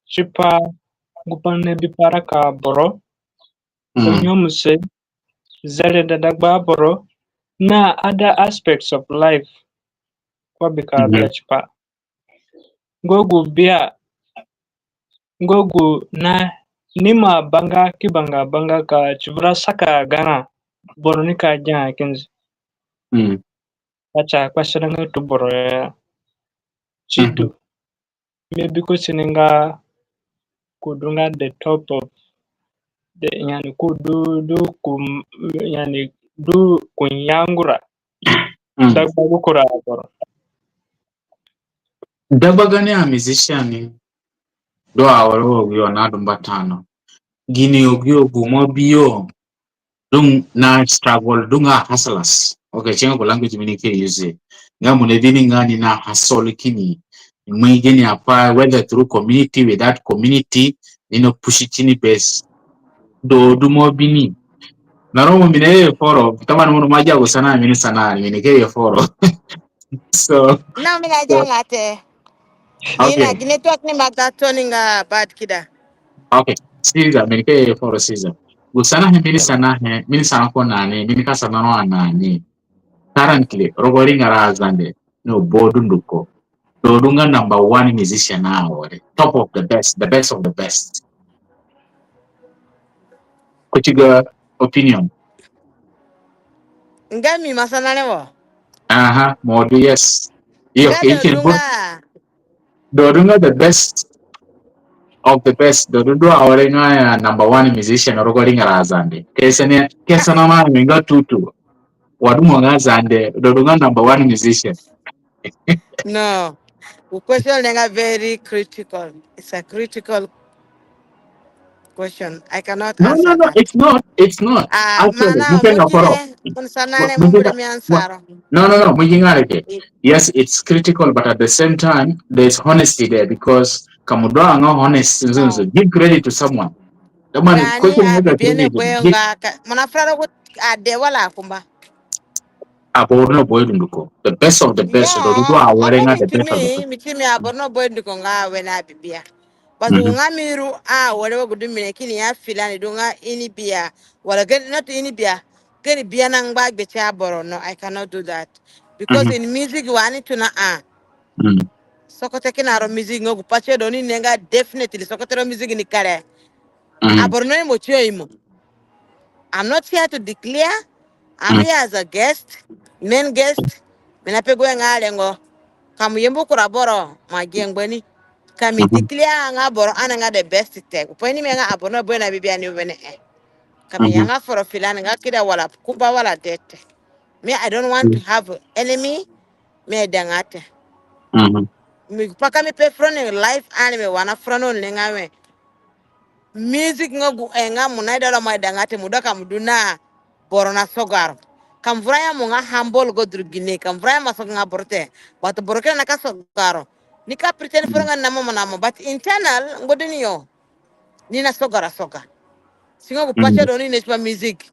tipa gu pai ni bi pa raka aboro. Mhm. Ko nyemuse zereda dagba aboro na other aspects of life. Ko bi ka bia tipa nga gu bia, nga gu na ni ima banga ki banga banga ka ti vura saka garã boro nika gia kindi. Mm. Ka ti akpasara nga tu boro ya. Sidu. Mhm. Maybe ko si ni nga ko du nga the top of the, yani, ko du, du ko, yani, du ko nyangura. Mm. Dagba gu kura aboro. Dagba gaani a musician ni du awere wa agu yo nadu mbata no. Gini agu yo gu mo bi yo du na struggle, du nga hustlers. Okay, si nga gu language mi nika use. Nga mo na bi ni nga ni na hustle kini mai gini apai, whether through community, without community, ni na push kini best. Do du mo bi ni. Na ro mo mi naye foro, taban mo ma gia gu sana mi ni sana, mi nika ye foro. So, no, mi na gia nga te. Okay. Ina, gi network ni ma ga toni nga bad kida. Okay. Siza, mi nika ye foro siza. Gu sana he, mi ni sana he, mi ni sana ko nani, mi nika sana no a nani. Currently, rogo ringara Azande, no, bo dunduko. Do du nga number one musician awere. Top of the best, the best of the best. Kuti ga opinion. Nga mi ima sana re wo. Aha, mo du yes. Iyo, nga ke do du nga, do du nga the best of the best. Do du du awere nga ya number one musician rogo ringara Azande. Ke sene, ke sana ma mi nga tutu. Wa du mo nga Zande, do du nga number one musician. No. Gu question re nga very critical. It's a critical question. I cannot answer that. No, no, no, it's not. It's not. Ah, actually, mana mo koro. Mo gi nga re ke. Yes, it's critical, but at the same time, there's honesty there because ka mo du nga honest, give credit to someone. Mo na fura rogo ade wala akumba. Aboro na boy dunduko. The best of the best. Do du awere nga the best of the best. Mi ti mi aboro na boy dunduko nga wene abibia. But nga mi ru awere wa gu du mi ni kini ya filani du nga ini bia. Wala gani, not ini bia. Gani bia na ngba gbe ti aboro. No, I cannot do that. Because in music wa ani tona a. Sogote kina ro music nga gu pai tie du ni ne nga definitely sogote ro music ni kere. Aboro no imo ti o imo. I'm not here to declare. I'm here as a guest, main guest. Mi na pe gu nga rengo. Ka mo yambu kura boro, mo a gi ngba ni. Ka mi declare nga boro ani nga the best te. Gu pai ni mi nga aboro na boy na bibia ni wene e. Ka mi ya nga foro filani nga kida wala kumba wala dee te. Me, I don't want to have enemy. Mi aidanga te. Mi gu pai ka mi pe furoni life ani mi wa na furoni ni nga we. Music nga gu e nga mo naida ro mo aidanga te, mo du ka mo du na boro na soga ro. Ka mo vura ya mo nga humble gu du ru gine, ka mo vura ya mo soga nga boro te. But boro kina na ka soga ro. Ni ka pretend furoni nga na mo mo na mo, but internal ngbaduni yo. Ni na soga ro soga. Si nga gu pai tie du ni ne tipa music.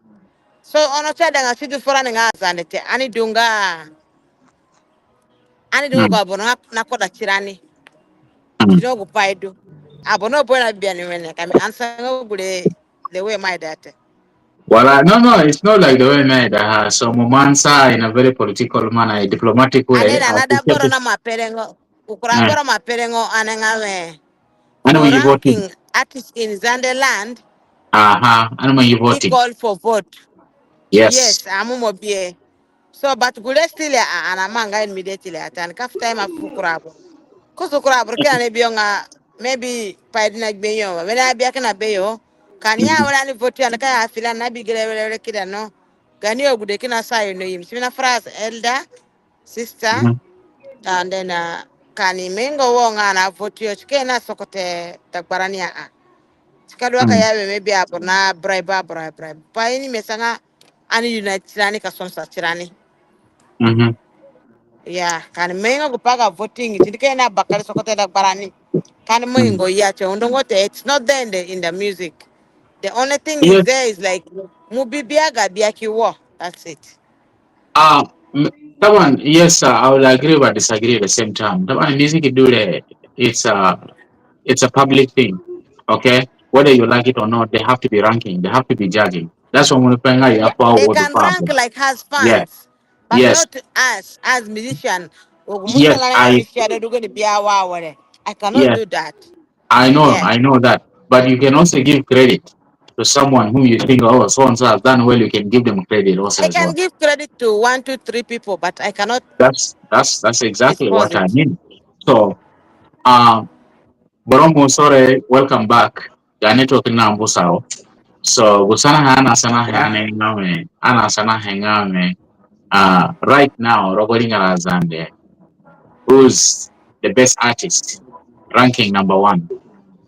So ono tie danga si du furani nga Azande te. Ani du nga Ani du nga gu aboro na koda tirani. Ti du nga gu pai du. Aboro na boy na bibia ni wene ka mi answer nga gu re the way mi aida te. Wala, no, no, it's not like the way mi aida ha. So mo ima answer in a very political manner, a diplomatic way. Ani na da boro na ma perengo. Gu kura boro ma perengo ani nga we. Ani mo ranking artist in Zande land. Aha, ani mo voting. Call for vote. Yes. Yes, amu mo bie. So, but gu re still a, ani amanga immediately atan ka fu time afu kura aboro. Kusu kura aboro kina ni bi yo nga, maybe pai di na gbe yo, wene abia kina be yo. Ka ni ya wala ni vote ani ka ya filani na bi gere were were kida no. Gani agude kina sayo no yim. Si mi na fura as elder, sister, and then, uh, ka ni mengo wo nga na vote yo, si ke na sogote dagbarani a. Si ka du wa ka ya we maybe aboro na bribe, aboro bribe. Pai ni mi asanga ani unite tirani ka sonosa tirani. Yeah, ka ani mangi nga gu pai ga voting, si ni ka ye na bakere sogote dagbarani. Ka ani mangi nga ya, si undo nga te, it's not there in the, in the music. The only thing is there is like, mo bi bia ga bia ki wo. That's it. Uh, m- طبعا, yes, uh, I will agree but disagree at the same time. طبعا, music دولة, it's a, it's a public thing, okay? Whether you like it or not, they have to be ranking, they have to be judging. That's why mo ni pe nga ya pa They wo du can pa rank wo. Like has Yeah. fans, but Yes. not us as musician. Ogu Yes, musician I, musician du gani bia wa were. I cannot yes, do that. I know, Yeah. I know that. But you can also give credit to someone whom you think, oh, so and so has done well. You can give them credit also I as can well. Give credit to one, two, three people, but I cannot That's that's that's exactly expose what I it. Mean. So, um, Boromo, sorry, welcome back. Ya network na mbusa o. So, gu sanahe ani asanahe ani nga we, ani asanahe nga we, uh, right now, rogo ringara Zande, who's the best artist, ranking number one,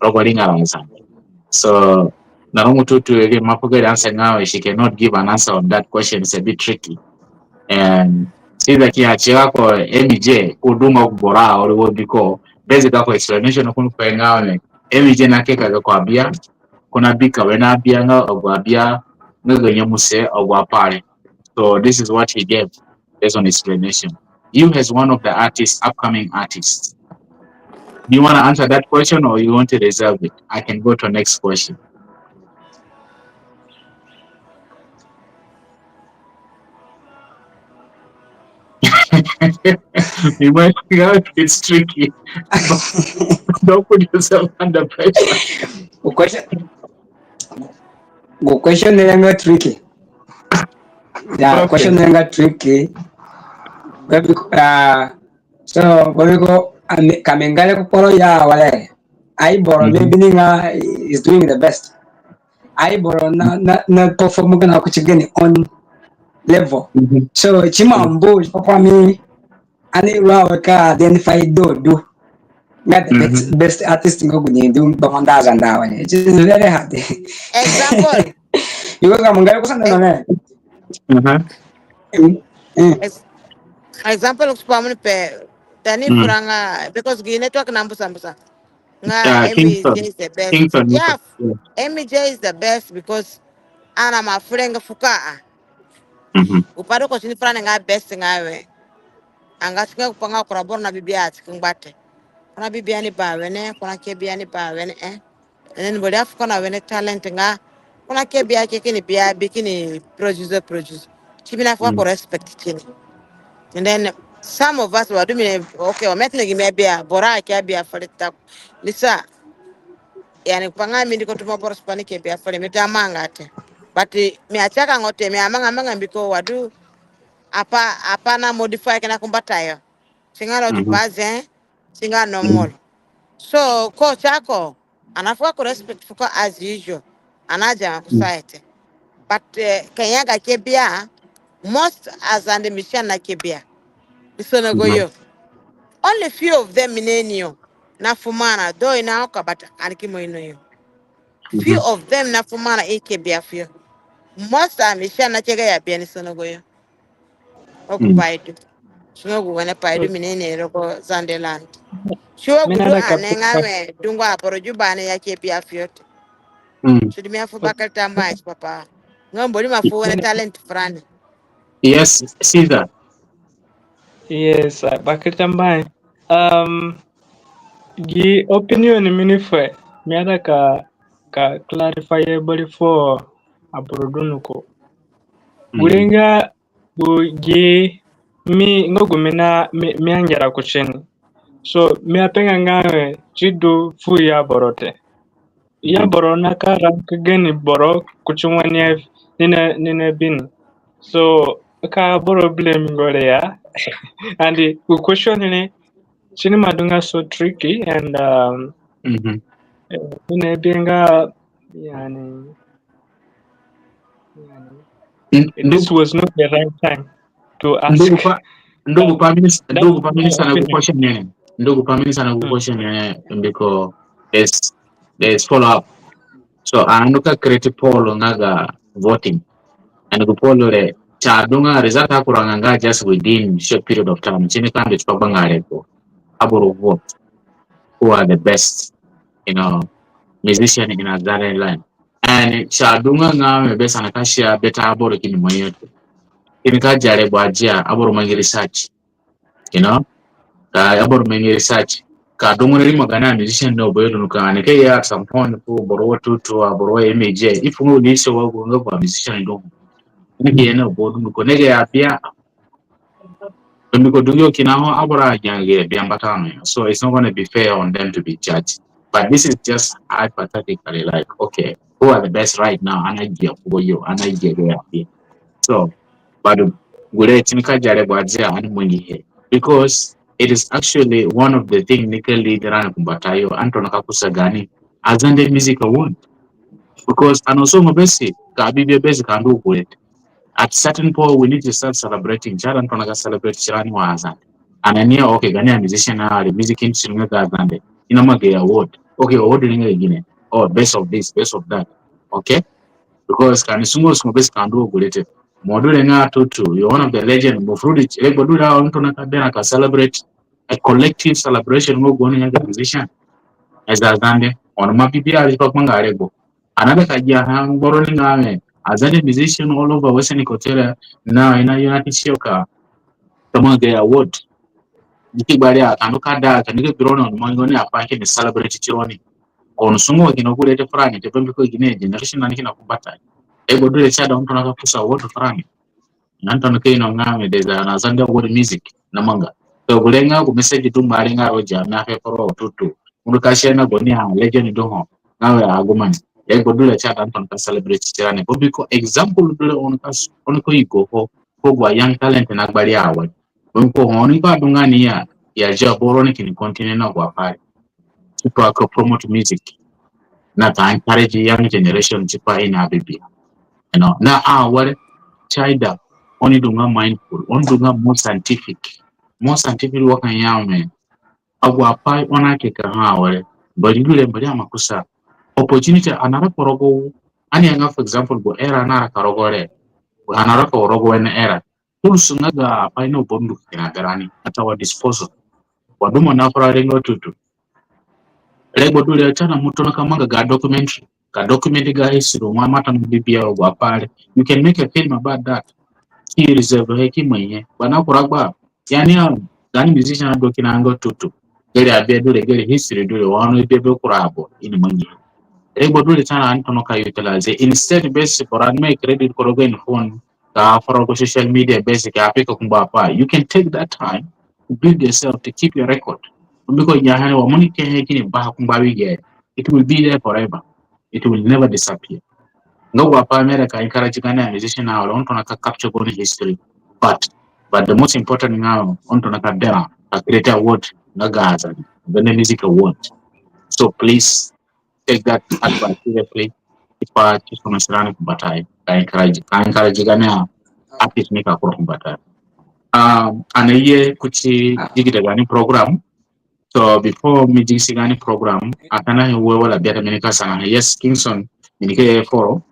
rogo ringara Zande. So, na rogo tutu ege mapu gari answer nga we, she cannot give an answer on that question. It's a bit tricky. And si da ki ya chira ko M J, ku du nga ku boro a, or wo biko, based ka ko explanation ko ni pe nga we, M J na ke ka ga ko abia, ko na bi ka we na abia nga agu abia nga ga nyemuse agu apai re. So this is what he gave based on explanation. You as one of the artists, upcoming artists, do you want to answer that question or you want to reserve it? I can go to next question. You might, yeah, it's tricky. Don't put yourself under pressure. Gu question, gu question re nga tricky. Yeah, Okay. Question re nga tricky. Babi, uh, so, babi ko, ami, ka mi ngere ku kporo ya ware. Ai boro, Mhm. Maybe ni nga is doing the best. Ai boro na, na, na perform gani ku ti gani own level. Mhm. So, si ima mbu, papa mi, ani ru a we ka identify du du nga the best, Mhm. best artist nga gu ni du ba manda Zande ware. It is very hard. Example, Iwe ka mo ngere ku Zande no ne. Uh-huh. Mm, mm. ex- example, ku pa mo ni pe, tani Mm. fura nga, because gi network na mbusa mbusa. Nga Yeah, M J Kingston. Is the best. Kingston. Yeah, Yeah. M J is the best because ani ima fura nga fuko a. Mhm. Gu pai du ko si ni fura nga best nga we. Anga si nga gu pai nga kura boro na bi bia ti ki ngba te. Ko na bi bia ni ba wene, ko na ke bia ni ba wene, eh. And then boro afuko na wene talent nga, ko na ke bia ke kini bia bi kini produce, produce. Si mi na fuko ko respect tini. And then some of us wa du mi, okay, wa mi atini gi mi bia, boro ake bia fere ta. Lisa, yani, gu pai nga mi ndi ko tumo boro Spanish ke bia fere, mi ta manga te. But, eh, mi achaka nga te, mi amanga manga mbiko wa du apai, apai na modify kina ku mbatayo. Si nga road Mhm. Pazen, si nga normal. So, ko chako, ani afuko ko respect fuko as usual. Ani aja nga ku Mm. Society. But, eh, Kenya ga ke bia, most Azande musician na ke bia. Ni sonogo yo. Only few of them ni ni yo. Na fu marã, though i na oka, but ani ki mo ino yo. Few of them na fu marã i ke bia fuyo. Most a musician na ke ga ya bia ni sonogo yo. Ogu pai du. Si nga gu wene pai du mi ni ni rogo Zande land. Si wa gu du ane nga we dungu aboro Juba ni ya ke bia fuyo te. Mm. Si du mi afu bakere tambuahe, papa. Nga Mbori ima fu wene talent furani. Yes, Caesar. Yes, uh, bakere tambuahe. Um, gi opinion mi ni fuhe, mi aida ka, ka clarify bari fu aboro dunduko. Mm. Gure nga gu gi mi nga gu mi na, mi, mi angera kuti ni. So, mi apenga nga we si du fu ya boro te. Ya boro na ka rank gani boro kuti wani ni na, ni na bi ni. So, ka boro blame nga re ya. And the question ni, si ni ima du nga so tricky and, um, eh, ni na bi nga, yani, yani, this was not the right time to ask. Ndugu pa, ndugu pa minister, ndugu pa minister na gu question ni. Ndugu pa minister na gu question ni, mbiko there's, there's follow up. So, ani nika create poll nga ga voting. And gu poll re, Si adunga result akuranga nga just within short period of time. Si nika ndu tipa gbanga regbo. Aboro vote who are the best, you know, musician in Azande land. And si adunga nga mi be sana ka sia bete aboro kini mangi yo te. Kini ka dia regbo adia, aboro mangi research. You know, ka aboro mangi research. Ka dungu ni rimo gaani musician no boyo dunu ka ni ke ya at some point fu boro wa tutu, aboro wa M J. If no ni so wa gu nga ba musician no. Ni ke na bo dunu ko ni ke ya bia. Dunu ko dungu kina ho aboro anya ge bia mbata no. So it's not gonna be fair on them to be judged. But this is just hypothetically, like, okay, who are the best right now? Ana gia ko yo, ana gia ge ya bia. So, but gure si nika dia regbo adia ani mangi he. Because it is actually one of the things nika lead rani kumbatayo, ani tona ka kusa gaani Azande music award. Because ani asongo besi, ka bibia besi ka ndu gure. At certain point, we need to start celebrating. Si aida ani tona ka celebrate tirani wa Azande. Ani ania, okay, gaani musician na the music industry nga ga Azande. I na mangi award. Okay, award ni nga gine. Oh, best of this, best of that. Okay? Because ka ani sungo sungo besi ka ndu gure te. Mo du re nga tutu, you're one of the legend. Mo furu di, regbo du re, oni tona ka berã ka celebrate a collective celebration nga gu oni nga ga musician. As Azande, oni ima bibia ari pa gbanga regbo. Ani aida ka gia ha ngboro ni nga mi, Azande musician all over Western Equatoria, na i na United States ka, ka mangi award. Ni ki gbari a, ka ndu ka da, ka ni ki bi roni, oni mangi oni apai kini celebrate tironi. Oni sungo kina gure te furani te, mbiko gine generation na ni kina kumbata. Regbo du re si aida oni tona ka kusa award furani. Ani tona ka ino nga mi, there's an Azande world music namanga. So gure nga gu message du mbari nga roja mi ape poro tutu. Undu ka sia na gaoni a legend du ho. Nga we agu mani. Regbo du re si aida ani tona ka celebrate tirani. Mbiko example du re oni ka s-, oni ka yugo ho. Ko gu a young talent na gbari awe. Mbiko ho oni ka du nga ni ya, ya zi aboro ni kini continue na gu apai re. Tipa ka promote music. Na ka encourage young generation tipa i na bibia. You know, na awere si aida, oni du nga mindful, oni du nga more scientific. More scientific wa ka ya mi. Agu apai oni akeka ha awere. Mbori du re, Mbori ima kusa. Opportunity ani araka rogo, ani ya nga, for example, gu era ani araka rogo re. Ani araka rogo wene era. Tools nga ga apai no bondo kina berani at our disposal. Wa du mo na fura re nga tutu. Regbo du re si aida mo tona ka manga ga documentary. Ka document ga history, mo ima ta mo bibia agu apai re. You can make a film about that. Ki reserve he ki mangi he. Bana kura gba. Yani a, gaani musician adu kina nga tutu. Gere abia du re, gere history du re, wa oni bia be kura aboro, i ni mangi he. Regbo du re si aida ani tona ka utilize. Instead, besi boro ani ma credit ku rogo i ni phone. Ka fura ku social media besi ka peka kumba apai. You can take that time to build yourself, to keep your record. Mbiko ya hani wa mo ni ke he kini ba kumba wi ge. It will be there forever. It will never disappear. Nga gu apai mi aida ka encourage gaani musician na wala oni tona ka capture gaoni history. But, but the most important nga oni tona ka berã, ka create award nga ga Azande, Azande music award. So please, take that advice seriously. Tipa si sono tirani kumbatayo. Ka encourage, ka encourage gaani artist ni ka kuru kumbatayo. Um, ani ye kuti digida gaani program. So before mi digisi gaani program, atana he we wala biata mi ni ka sana he. Yes, Kingston, mi ni ke follow.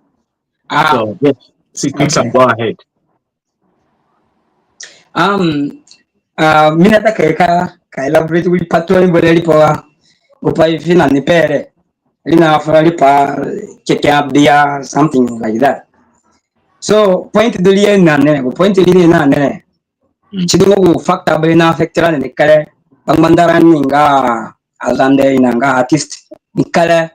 Ah. So, yes, see, Kingston, okay, go ahead. Um, uh, mi na ta ka, ka, ka elaborate wiri pati ni bore ripa, gupai fina ni pe re. Ri na fura ripa keke abia, something like that. So, point du ri na ni re, gu point ri na ni re. Mm. Si du nga gu factor be na affect rani ni kere, bangbanda rani nga Azande, i na nga artist ni kere,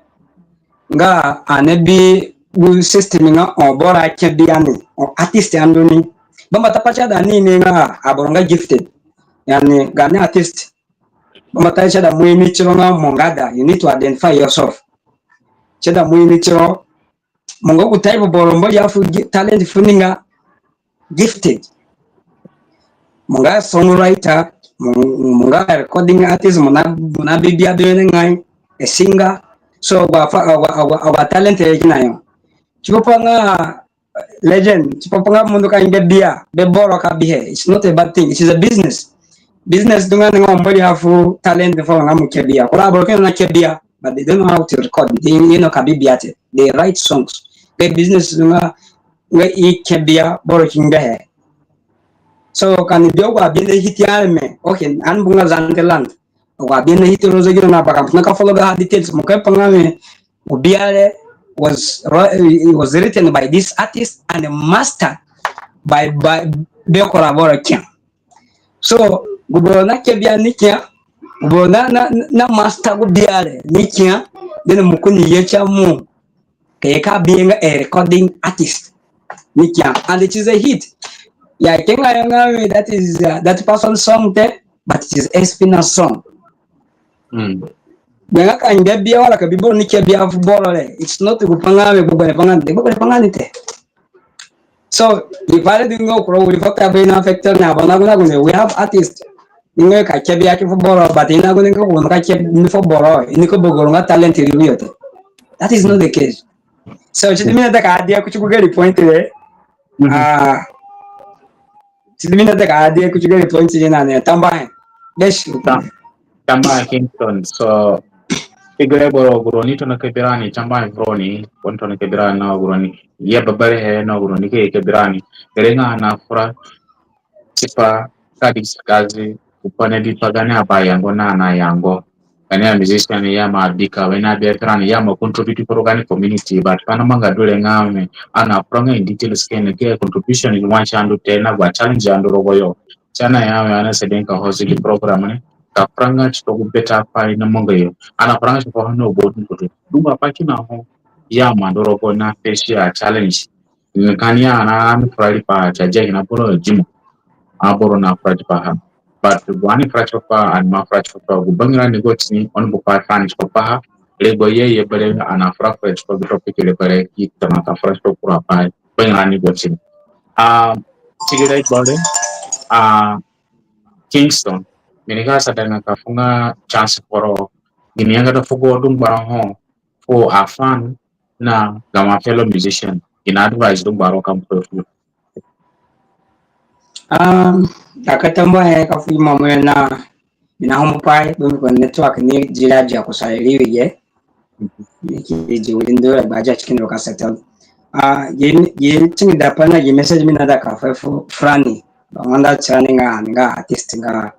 nga ani bi gu system nga ho boro ake bia ni, ho artist andu ni. Bambata pa si aida ani imi nga aboro nga gifted. Yani gaani artist. Bambata si aida mo imi tiro nga mo nga da, you need to identify yourself. Si aida mo imi tiro, mo nga gu type boro Mbori afu gi-, talent fu ni nga gifted. Mo nga songwriter, mo, mo nga recording artist, mo na, mo na bibia bene ngai, a singer. So, agu afa-, agu, agu, agu talent e kina yo. Tipa pa nga legend, tipa pa nga mo ndu ka inge bia, be boro ka bihe. It's not a bad thing. It is a business. Business du nga ni nga Mbori afu talent fu nga mo ke bia. Kura aboro kina na ke bia, but they don't know how to record. They, you know, ka bibia te. They write songs. Be business du nga nga i ke bia boro ki ngbe he. So ka ni bi agu abia na hit areme, okay, ani mbu nga Zande land. Agu abia na hit rogo zegino na baka, na ka follow ga details, mo ka pe nga mi, gu bia re was ro-, it was written by this artist and mastered by, by be kura boro kia. So gu boro na ke bia ni kia, gu boro na, na, na master gu bia re ni kia, then mo kini ye kia mo ke ka bi nga a recording artist ni kia, and it is a hit. Ya ke nga ya nga we, that is, uh, that person's song te, but it is S P na song. Mm. Be nga ka ngbe bia wala ka bi boro ni ke bia fu boro re, it's not gu pa nga we gbegberẽ pa nga ni te, gbegberẽ pa nga ni te. So i vale du nga kura wiri factor be na factor na ba na gu na gu ni, we have artists ni nga ka ke bia ki fu boro, but i na gu ni ka gu ka ke ni fu boro, i ni ka bogoro nga talent ri wi yo te. That is not the case. So si di mi na ta ka add kuti gu gari point re. Mhm. Ah, si di mi na ta ka add kuti gu gari point re na ni, tambuahe. Bes. Tam-, tambuahe Kingston. So ti gere boro gu roni tona ke birani, tambuahe fu roni, oni tona ke birani na gu roni. Ye babare he na gu roni ke ke birani. Gere nga na fura tipa ka di gazi, gu pa na bi pa gani abayango na anayango. Gani a musician ya ma bika, wene abia tirani ya ma contribute ku rogo gaani community, but ka na manga du re nga mi, ani afuranga in details kina, ke contribution ni wa si andu te na gu challenge andu rogo yo. Si ana ya mi, ani asadi nga ka host gi program ni, ka furanga tipa gu better pai na manga yo. Ani afuranga tipa ho na bo du kutu. Du nga pa kina ho ya ma ndu rogo na face a challenge. Ni kani ya ani fura riipaha, si adia kina boro dimo. Aboro na fura tipaha. But gu ani fura tipaha, ani ma fura tipaha, gu bangirani gu tini, oni bu pa fura tipaha. Regbo ye ye bere ani afura fura tipa gu topic re bere ki tona ka fura tipa kura pai. Bangirani gu tini. Ah, ti gere bere, ah, Kingston. Mi ni ka asada nga ka fu nga chance foro. Gini yangada fugo du ngbaraho fu a fan na gamo fellow musician, gini advice du ngbaro ka mo pe fu? Um, ka tambuahe ka fu ima mo na, mi na homo pai, bambiko network ni zira dia kusa ri wi ye. Ni ki di wiri ndu re gbaja si kini ro ka settle. Ah, gi, gi tingi da pa na gi message mi na da ka fu, fu furani. Ba manda tirani nga, nga artist nga.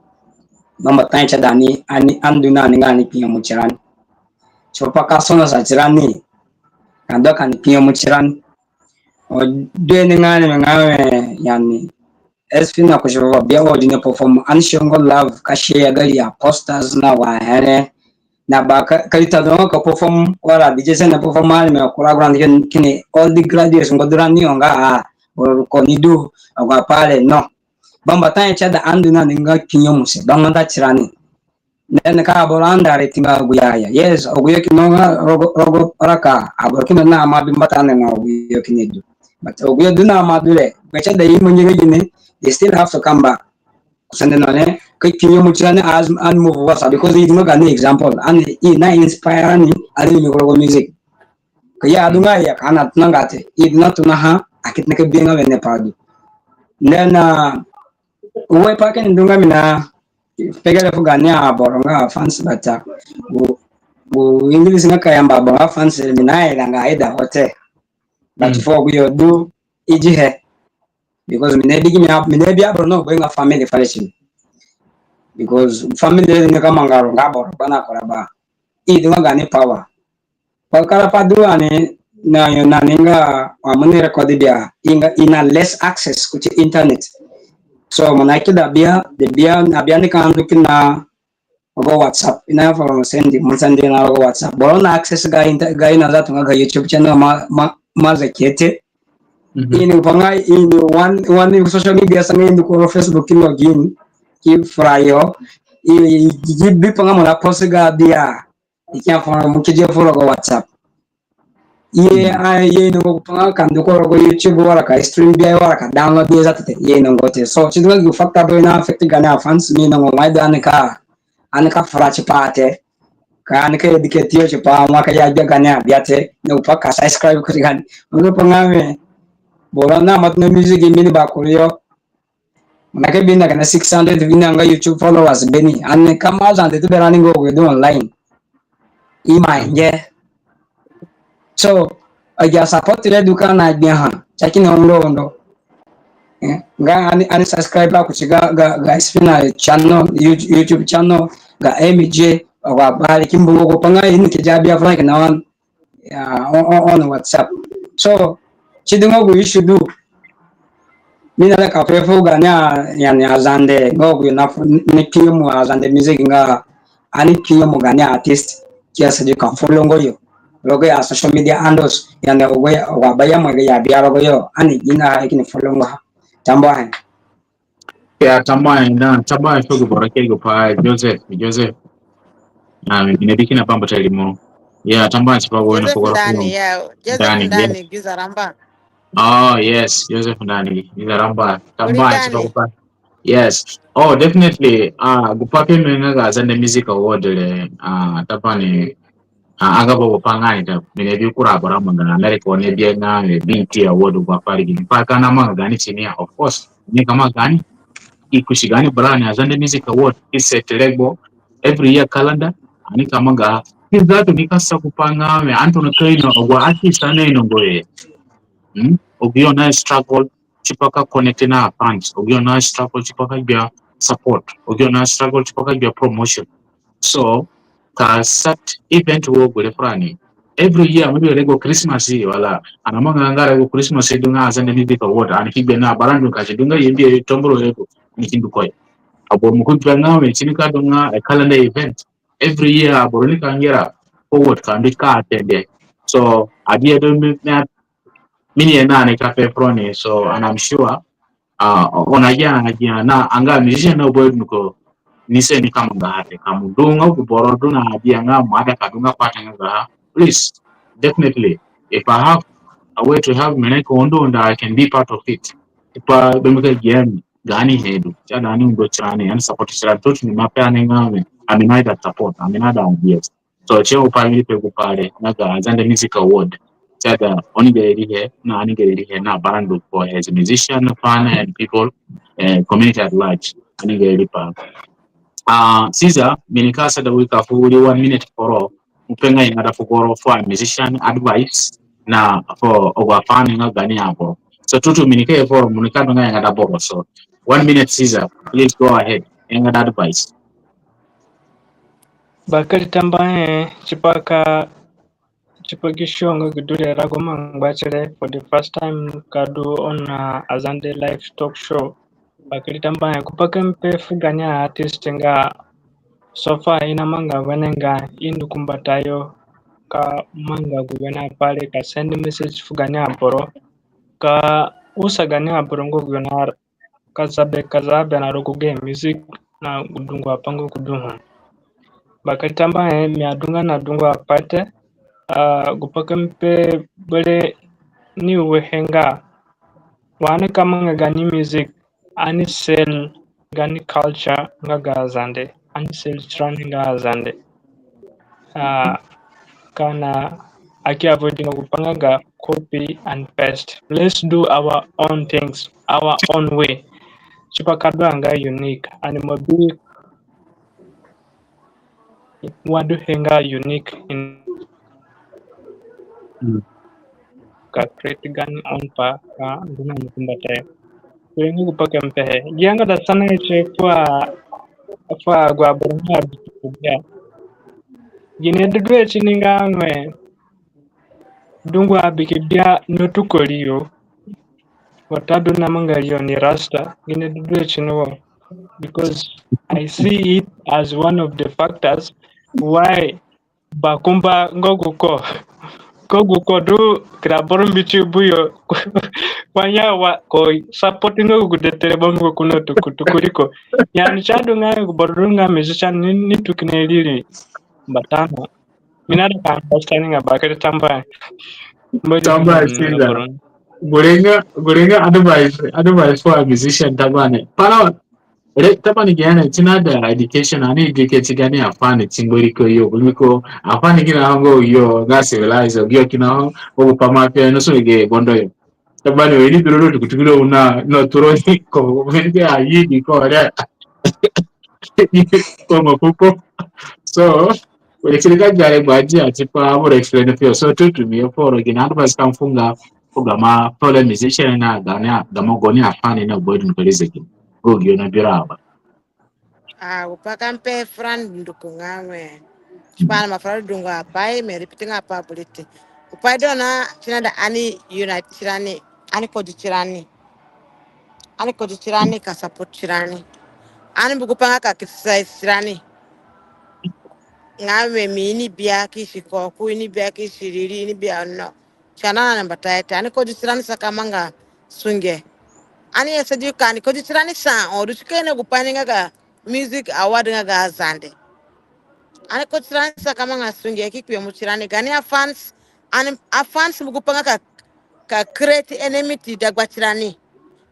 Bambata si ada ni, ani, ani du na ni nga ni kpinyemu tirani. Tipa ka sonosa tirani, ka ndu ka ni kpinyemu tirani. O du ni nga ni, nga we, yani, S P na kusi baba bia wo du ni perform, ani si ngo live ka share gari a posters na wa here. Na ba ka, ka ri ta du nga ka perform, wala bi je se na perform ani me kura kura ni kini all the graduates ngo du rani yo nga a, boro ko ni du, agu apai re no. Bambata si ada ani du na ni nga kpinyemuse, bambata tirani. Then ka aboro underrate nga agu yo ya. Yes, agu yo kina nga rogo, rogo raka, aboro kina na ima bi mbata ni nga agu yo kina du. But agu yo du na ima du re, gbe si ada i mangi nga gini, they still have to come back. Kusende no ni, ka kpinyemu tirani as, ani move wasa, because i du nga gaani example, ani, i na inspire ani, ani ni rogo music. Ka ya du nga ya ka ani tona nga te, i du na tona ha, aki tona ka bi nga wene pai du. Then, uh, we pa kini du nga mi na pegere fu gaani aboro nga fans bata. Gu, gu English nga ka yamba aboro nga fans, mi na ida nga ida ho te. But fu agu yo du, i di he. Because mi na bi gi mi a-, mi na bi aboro no, gbe nga family fellowship. Because family ni ka manga ro nga aboro, ba na kura ba. I du nga gaani power. Kpakara pai du ani na yo na ni nga wa mo ni record bia, i nga i na less access kuti internet. So mo na ki da bia, de bia, na bia ni ka ndu kina rogo WhatsApp, i na foro send, mo send na rogo WhatsApp. Boro na access ga inter-, ga i na zatu nga ga YouTube channel ma, ma, ma za kete. Mhm. I ni pa nga i ni one, one social media sanga i ni kuru Facebook ki login, ki fura yo, i, i, i bi pa nga mo na post ga bia. I ki ya foro, mo ki di foro rogo WhatsApp. Ye, a, ye i ni ngo pa nga ka ndu ko rogo YouTube wala ka stream bia wala ka download bia zatu te. Ye i ni ngo te. So si du nga gi factor du na affect gaani fans, mi ni ngo mai du ani ka, ani ka fura tipaha te. Ka ani ka educate yo tipaha, mo ka ya gbia gaani abia te. Ni pa ka subscribe kuti gaani. Mo ngo pa nga mi, boro na ima tona music mi ni bakuru yo. Mo na ke bi na kina six hundred, bi na nga YouTube followers beni. Ani ka ma Zande tu berani ngo we du online. I ma nge. So, agi a support re du ka na gbia ha. Taki na undo undo. Eh, nga ani, ani subscribe kuti ga, ga, ga Spina channel, YouTube, YouTube channel, ga M J, wa bari ki mbongo gu pa nga ini ki ja bia fura kina on, ya, on, on, on WhatsApp. So, si du nga gu issue du. Mi naida ka pe fu gaani a, yani aZande, nga gu na fu, ni ki nyemu aZande music nga, ani ki nyemu gaani artist, ki asadi ka follow nga yo. Rogo ya social media handles, yani wa, wa ba ya mo ga ya bia rogo yo, ani gi na ha i kini follow nga ha. Tambuahe. Ya, tambuahe, na, tambuahe fu gu boro ke gu pa Joseph, Joseph. Na, mi bi ni bi kina bambata rimo. Ya, tambuahe tipa gu wene Joseph fu gu boro Ndani, ya, Joseph Ndani, Ndani, yes. Gi zaramba. Oh, yes, Joseph Ndani, gi zaramba. Tambuahe tipa gu pa. Yes. Oh, definitely. Ah, gu pa pe mi nga ga Zande Music Award re, ah, tambuahe ni, ah, anga bobo pa nga ni ta, mi ni bi kura aboro amanga na America, oni bi nga mi B E T Award gu pa ri gini. Pa ka na manga gaani tini ya, of course. Ni ka manga gaani. I kusi gaani brand ya Zande Music Award, i set regbo, every year calendar, ani ka manga. Ki zatu ni ka sa gu pa nga mi, ani tona ka ino, agu artist ani ainonga yo. Hmm? Agu yo na struggle, tipa ka connect na fans. Agu yo na struggle, tipa ka gbia support. Agu yo na struggle, tipa ka gbia promotion. So, ka set event wo gure furani. Every year, maybe regbo Christmas, wala, ani amanga nga regbo Christmas, du nga Azande Music Award, ani ki gbe na barandu ka si du nga yembi ye tomboro ye ko, ani ki ndu ku yo. Aboro mo ku gbe nga we, si ni ka du nga a calendar event. Every year, aboro ni ka ngera forward ka ndu ka attend. So, a dia du mi, mi, mi ni ye na ni ka pe furoni. So, and I'm sure, ah, oni agia, oni agia na anga musician na boy nuko ni se ni ka manga ha te. Ka mo du nga gu boro du na idea nga mo aida ka du nga part nga gaha, please, definitely, if I have a way to help, mi ni ka undo and I can be part of it. Tipa be mi ka gi ani gaani he du. Si aida ani undo tirani, ani support tirani. Totoni mi ape ani nga mi, ami naida support, ami naida ideas. So, si gu pa mi ni pe gu pa re, nga ga Azande Music Award. Si aida oni ga irihe, na ani ga irihe, na barandu ko as a musician, fan and people, eh, community at large. Ani ga iri pa. Ah, Caesar, mi ni ka asada wiri ka fu wiri one minute foro, mo pe nga i naida fu goro fu a musician advice, na fu agu afan nga gaani aboro. So tutu mi ni ka ye foro, mo ni ka du nga i naida boro. So one minute, Caesar, please go ahead. I naida advice. Bakere tambuahe, tipa ka, tipa gi show nga gi du re rago mangba tire for the first time ka du on, uh, Azande live talk show. Bakere tambuahe, gu pa ka mi pe fu gaani artist nga so far i namanga wenengai, i ndu ku mbatayo ka manga gu wene apai re ka send message fu gaani aboro ka usa gaani aboro nga gu wene ka zabe, ka zabe na rogo gayo music na gu dungu apai nga gu du ho. Bakere tambuahe, mi adunga na dungu apai te, ah, gu pa ka mi pe bere ni uehe nga wa ani ka manga gaani music, ani sell gaani culture nga ga Azande, ani sell tirani nga Azande. Ah, ka ani aki avoid nga gu pa nga ga copy and paste. Let's do our own things, our own way. Tipa ka du nga unique. Ani mo bi wa du he nga unique in ka create gaani own pa ka ndu na ni ku mbatayo. Kuri nga gu pa ka mi pehe. Gi anga da sana he ti fu a, fu agu aboro nga abiki bia. Gine du du he ti ni nga ngbe dungu abiki bia no tuko ri yo. Watadu namanga ri yo ni rasta. Gine du du he ti ni wo. Because I see it as one of the factors why bakumba nga gu ko, nga gu ko du kira boro mbiti buyo. Wa nya wa ko support nga gu de tere bambu ko kuno tuku, tuku riko. Yani si adu nga gu boro du nga musician ni, ni tuki ne riri mbatano. Mi naida ka understand nga bakere tambuahe. Tambuahe, Caesar. Gure nga, gure nga advice, advice for a musician tambuahe. Para Re, tambuahe gene, si naida education, ani educate gaani afani ti ngbariko yo, mbiko afani kina ho nga yo, nga civilize, yo kina ho, o pa ma pe no so ge bondo yo. Tambuahe we ni duro do tukutuku do na, no turo ni ko, mende a yi ni ko re. Ko mo pupo. So, we kiri ka gare gbadia, tipa, mo explain fi yo. So, tutu mi yo foro, gini advice ka mi fu nga, Ko gamo fellow musician na gamo, gamo gaoni afani na gbadu ni kari zegi. Go gi yo na bira aba. Ah, gupai ka mi pe furani dunduko nga we. Tipa ani ima fura dungu apai, mi repeat nga apai buliti. Gupai du na si naida ani unite tirani, ani kodi tirani. Ani kodi tirani ka support tirani. Ani mbu gupai nga ka criticize tirani. Nga we mi ini bia ki si ko, ko ini bia ki si riri, ini bia no. Si anana ni mbata ete. Ani kodi tirani sa ka manga sunge. Ani asadi ka ani kodi tirani sa, o du si kina gupai ni nga ga music award nga ga Azande. Ani kodi tirani sa ka manga sunge ki kpiamu tirani. Gaani afans, ani afans mbu gupai nga ka, ka create enmity dagba tirani.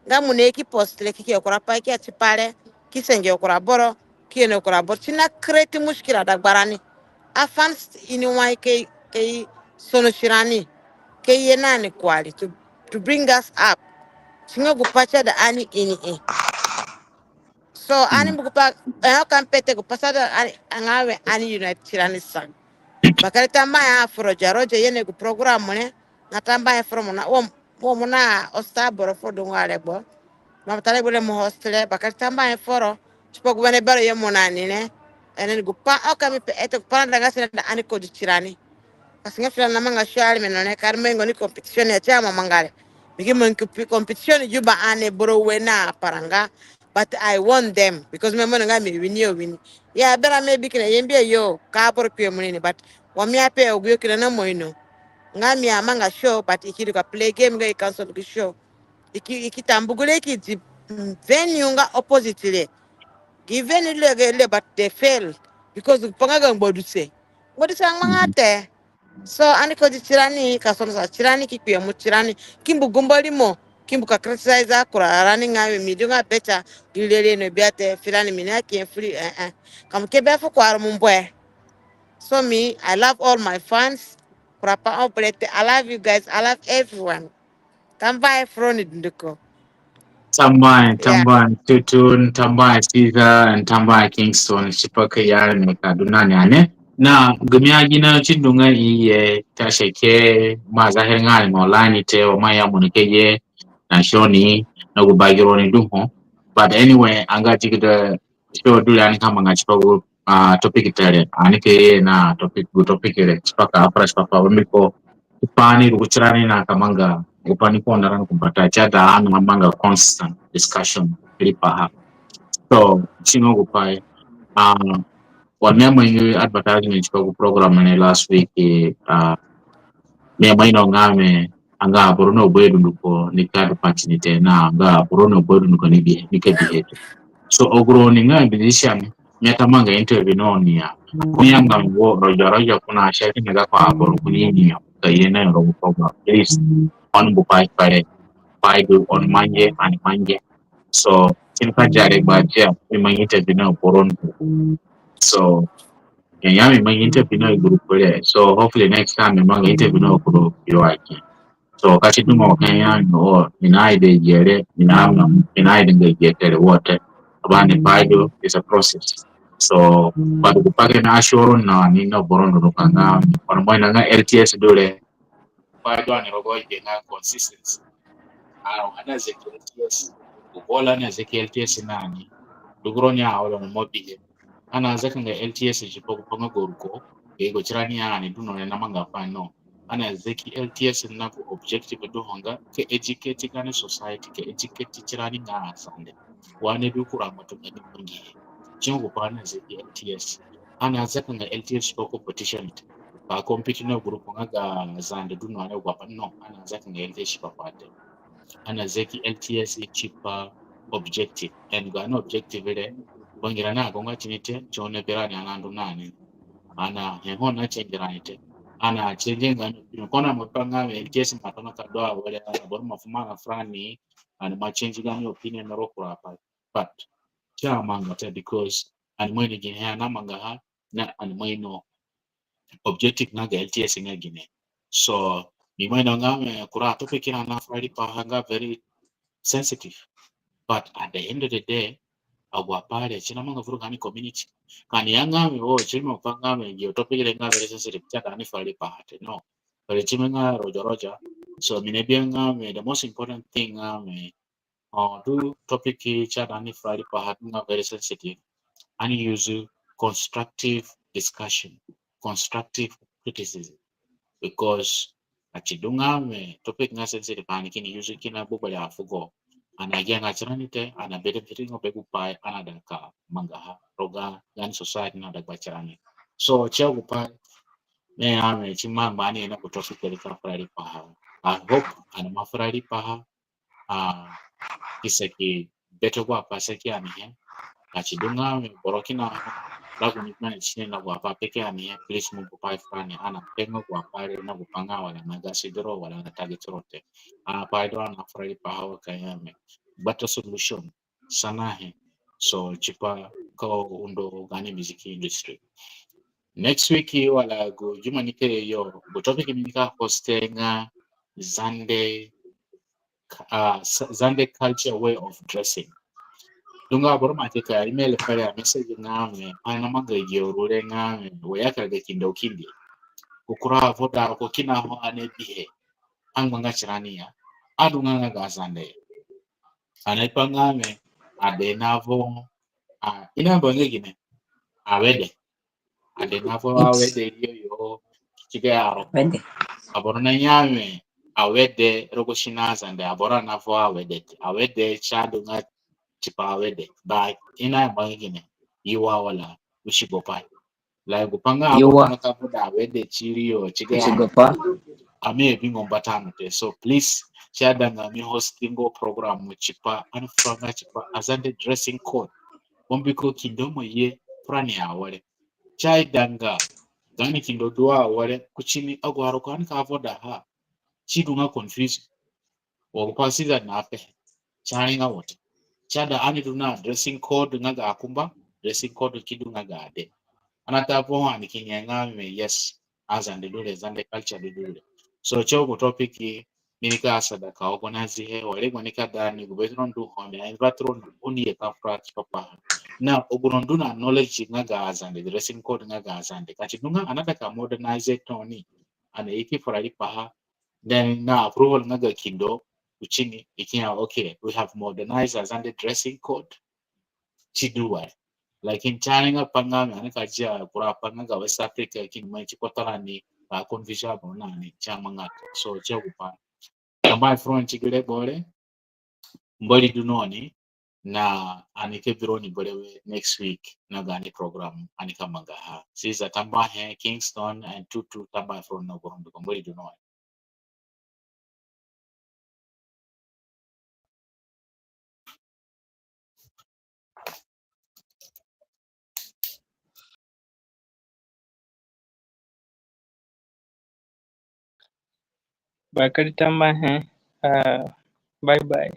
Nga mo ni ki post re ki ke kura pai ki atipa re, ki senge kura boro, ki ye na kura boro. Si na create mushkila dagba rani. Afans ini wai ke, ke sono tirani, ke ye na ni kwari to, to bring us up. Si nga gupai si aida ani ini i. So ani mbu gupai, eh, ka mi pe te gupai si aida ani, nga we ani unite tirani sa. Bakere tambuahe fu Roger, Roger ye na gu program re, na tambuahe fu mo na, wo, wo mo na host aboro fu dungu aregbo. Mo mbata regbo re mo host re, bakere tambuahe foro, tipa gu wene bero ye mo na ni re. Ene ni gupai, o ka mi pe ete gupai na dagba si naida ani kodi tirani. Ka si nga fira na manga show areme no re, ka areme ngo ni competition ya si ama manga re. Mi ki mangi comp-, competition Juba ane boro ue na paranga. But I won them because mi aima ino nga mi win yo win. Ya berã mi bi kina yembe yo ka boro kpiamu ni, but wa mi ape agu yo kina na mo ino nga mi amanga show, but i ki du ka play game nga i cancel gi show. I ki, i ki tambu gure ki di, mm, venue nga opposite re. Gi venue re ga re, but they fail because pa nga ga ngbaduse. Ngbaduse angbanga te. So ani kodi tirani, ka sonosa tirani, ki kpiamu tirani, ki mbu gumba rimo, ki mbu ka criticize akura rani nga we mi du nga better, gi rere no bia te, furani mi na ki free, eh, eh. Ka mo ke be fu kura mo mbu e. So me, I love all my fans. Kura pai o bre te, I love you guys, I love everyone. Tambuahe fu roni dunduko. Tambuahe, tambuahe Tutun, tambuahe Caesar, and tambuahe Kingston, tipa ka i areme ka du na ni ane. Na gimi agi na ti ndu nga i ye ta seke ma zahir nga ni mo lani te, wa ma ya mo ni ke ye na show ni, na gu bagiro ni du ho. But anyway, anga ti gi da show du re ani ka manga tipa gu, ah, topic te re, ani ke ye na topic, gu topic re, tipa ka afura tipa pa, mbiko, tipa ani rugu tirani na ka manga, gupai ni ko na rani kumbata, si aida ani manga constant discussion, riipaha. So, si nga gupai, ah, wa mi amangi advertisement tipa gu program ni last week, eh, ah, mi ima ino nga mi, anga aboro na gbe dunduko ni ka du pati ni te na anga aboro na gbe dunduko ni bi, ni ka bihe te. So agu roni nga musician, mi ata manga interview na oni ya. Mi anga wo Roger, Roger ko na share ni gako aboro ko ni ni yo. Ka ye na rogo program. Please, oni mbu pai pare. Pai du oni mangi, ani mangi. So, si nika zare gba dia, mi mangi interview na aboro. So, ya, ya mi mangi interview na group re. So hopefully next time mi manga interview na group yo aki. So ka si du mo ka ya no, mi na ide gere, mi na, mi na ide nga gere te re wo te. Aba ni pai du, it's a process. So, but gupai ke na assure na ni na aboro dunduko nga, ono mo ino nga L T S du re. Pai du ani rogo ide nga consistency. Ano, ani azeki L T S. Gu boro ani azeki L T S na ni. Du gu roni a, ono mo bihe. Ani azakanga L T S tipa gupai nga gu ruko. Ge gu tirani ani du no ni na manga pai no. Ani azeki L T S na gu objective du ho nga ka educate gaani society, ka educate tirani nga Azande. Wa ani du kura ngbatunga ni mangihe. Si nga gupai ani azeki L T S. Ani azakanga L T S tipa competition te. Ka compete na group nga ga Azande du no, ani gu pai no, ani azakanga L T S tipa pai te. Ani azeki L T S tipa objective. And gaani objective re, bangirani agonga tini te, si oni berani ani andu na ni. Ani ahe ho na change rani te. Ani a change nga ni, ko na mo pe nga mi L T S ima tona ka du awere, aboro ima fu manga furani, ani ima change gaani opinion rogo kura pai. But si amanga te because ani ima ino ginihe ani amangaha, na ani ima ino objective nga ga L T S nga gine. So mi ima ino nga mi kura topic ani nafura riipaha nga very sensitive. But at the end of the day, agu apai re si namanga vuru gaani community. Ka ani ya nga mi, oh, si ima pe nga mi gi topic re nga very sensitive, si aida ani fura riipaha te. No. But ti mi nga roja roja. So mi ni bi nga mi, the most important thing nga mi, uh, du topic si ada ni fura riipaha nga very sensitive. Ani use constructive discussion, constructive criticism. Because ati du nga mi topic nga sensitive, ani kini use kina gbegberẽ afugo. Ani agia nga tirani te, ani a benefit nga be gu pai ani ada ka mangaha rogo gaani society na dagba tirani. So si agu pai mi ya mi ti ma mani na gu topic ka fura riipaha. I hope ani ima fura riipaha. Ah, ki saki bete agu apai saki anihe. Ka si du nga mi boro kina rago ni kina ni sini na agu apai peke anihe, please mo gu pai furani, ani ape nga agu apai re na gu pai nga wala na gasi duro wala na tagi turo te. Apai du ani afura riipaha wa ka ya mi better solution sanahe. So tipa ka undo gaani music industry. Next week wala gu juma ni ke yo, gu topic mi nika host nga Zande, uh, Zande culture way of dressing. Du nga boro ima ke ka email fere a message nga mi, ani namanga gi uru re nga mi, we ya ka ga kindo kindi. Ku kura avoda ko kina ho ani abihe. Angbanga tirani ya. Adunga nga ga Zande. Ani ape nga mi, ade navo, ah, i nayamba nga gine? Awede. Ade navo awede yo yo, ki ga aro. Awede. Aboro naya mi, awede rogo sino Azande, aboro anavo awede te. Awede si adunga tipa awede. But i nayamba nga gine? Iwa wala usigopai. Like, gu pai nga aboro naka avoda awede ti ri yo, ti ga aro. Ami abingo mbata no te. So please, si adanga mi hosting gu program tipa ani furanga tipa Azande dressing code. Mbiko kindo ima ye furani awere. Si aidanga gaani kindo du awere kuti ni, agu aroko ani ka avodaha si du nga confuse. Wa gu pai si aida ani ape, si aringa wo te. Si aida ani du na dressing code nga ga akumba, dressing code ki du nga ga ade. Ani ata avoho ani kini ya nga mi, yes, Azande du re, Zande culture du re. So si agu topic mi nika asada ka organize he, wa regbo nika da ni gu be tiro ndu ho mi, ani ba tiro ndu oni ye ka fura tipaha. Na agu ro ndu na knowledge nga ga Azande, dressing code nga ga Azande. Ka si du nga ani ata ka modernize tooni, ani aiki fura riipaha, then na approval nga ga kindo kuti ni, i ki ya, okay, we have modernized Azande dressing code. Si du wa. Lakin si aringa pai nga mi, ani ka dia kura pai nga ga West Africa kini mai ti kpotara ni, ka confusion aboro na ni, si amanga te. So si agu pai. Tambuahe furoni ti gi regbo re. Mbori du na oni, na ani ke bi roni berewe next week na gaani program ani ka mangaha. Ziza tambuahe, Kingston and Tutu, tambuahe furoni na guru ndu ko, Mbori du na oni. Bakere tambuahe, ah, bye bye.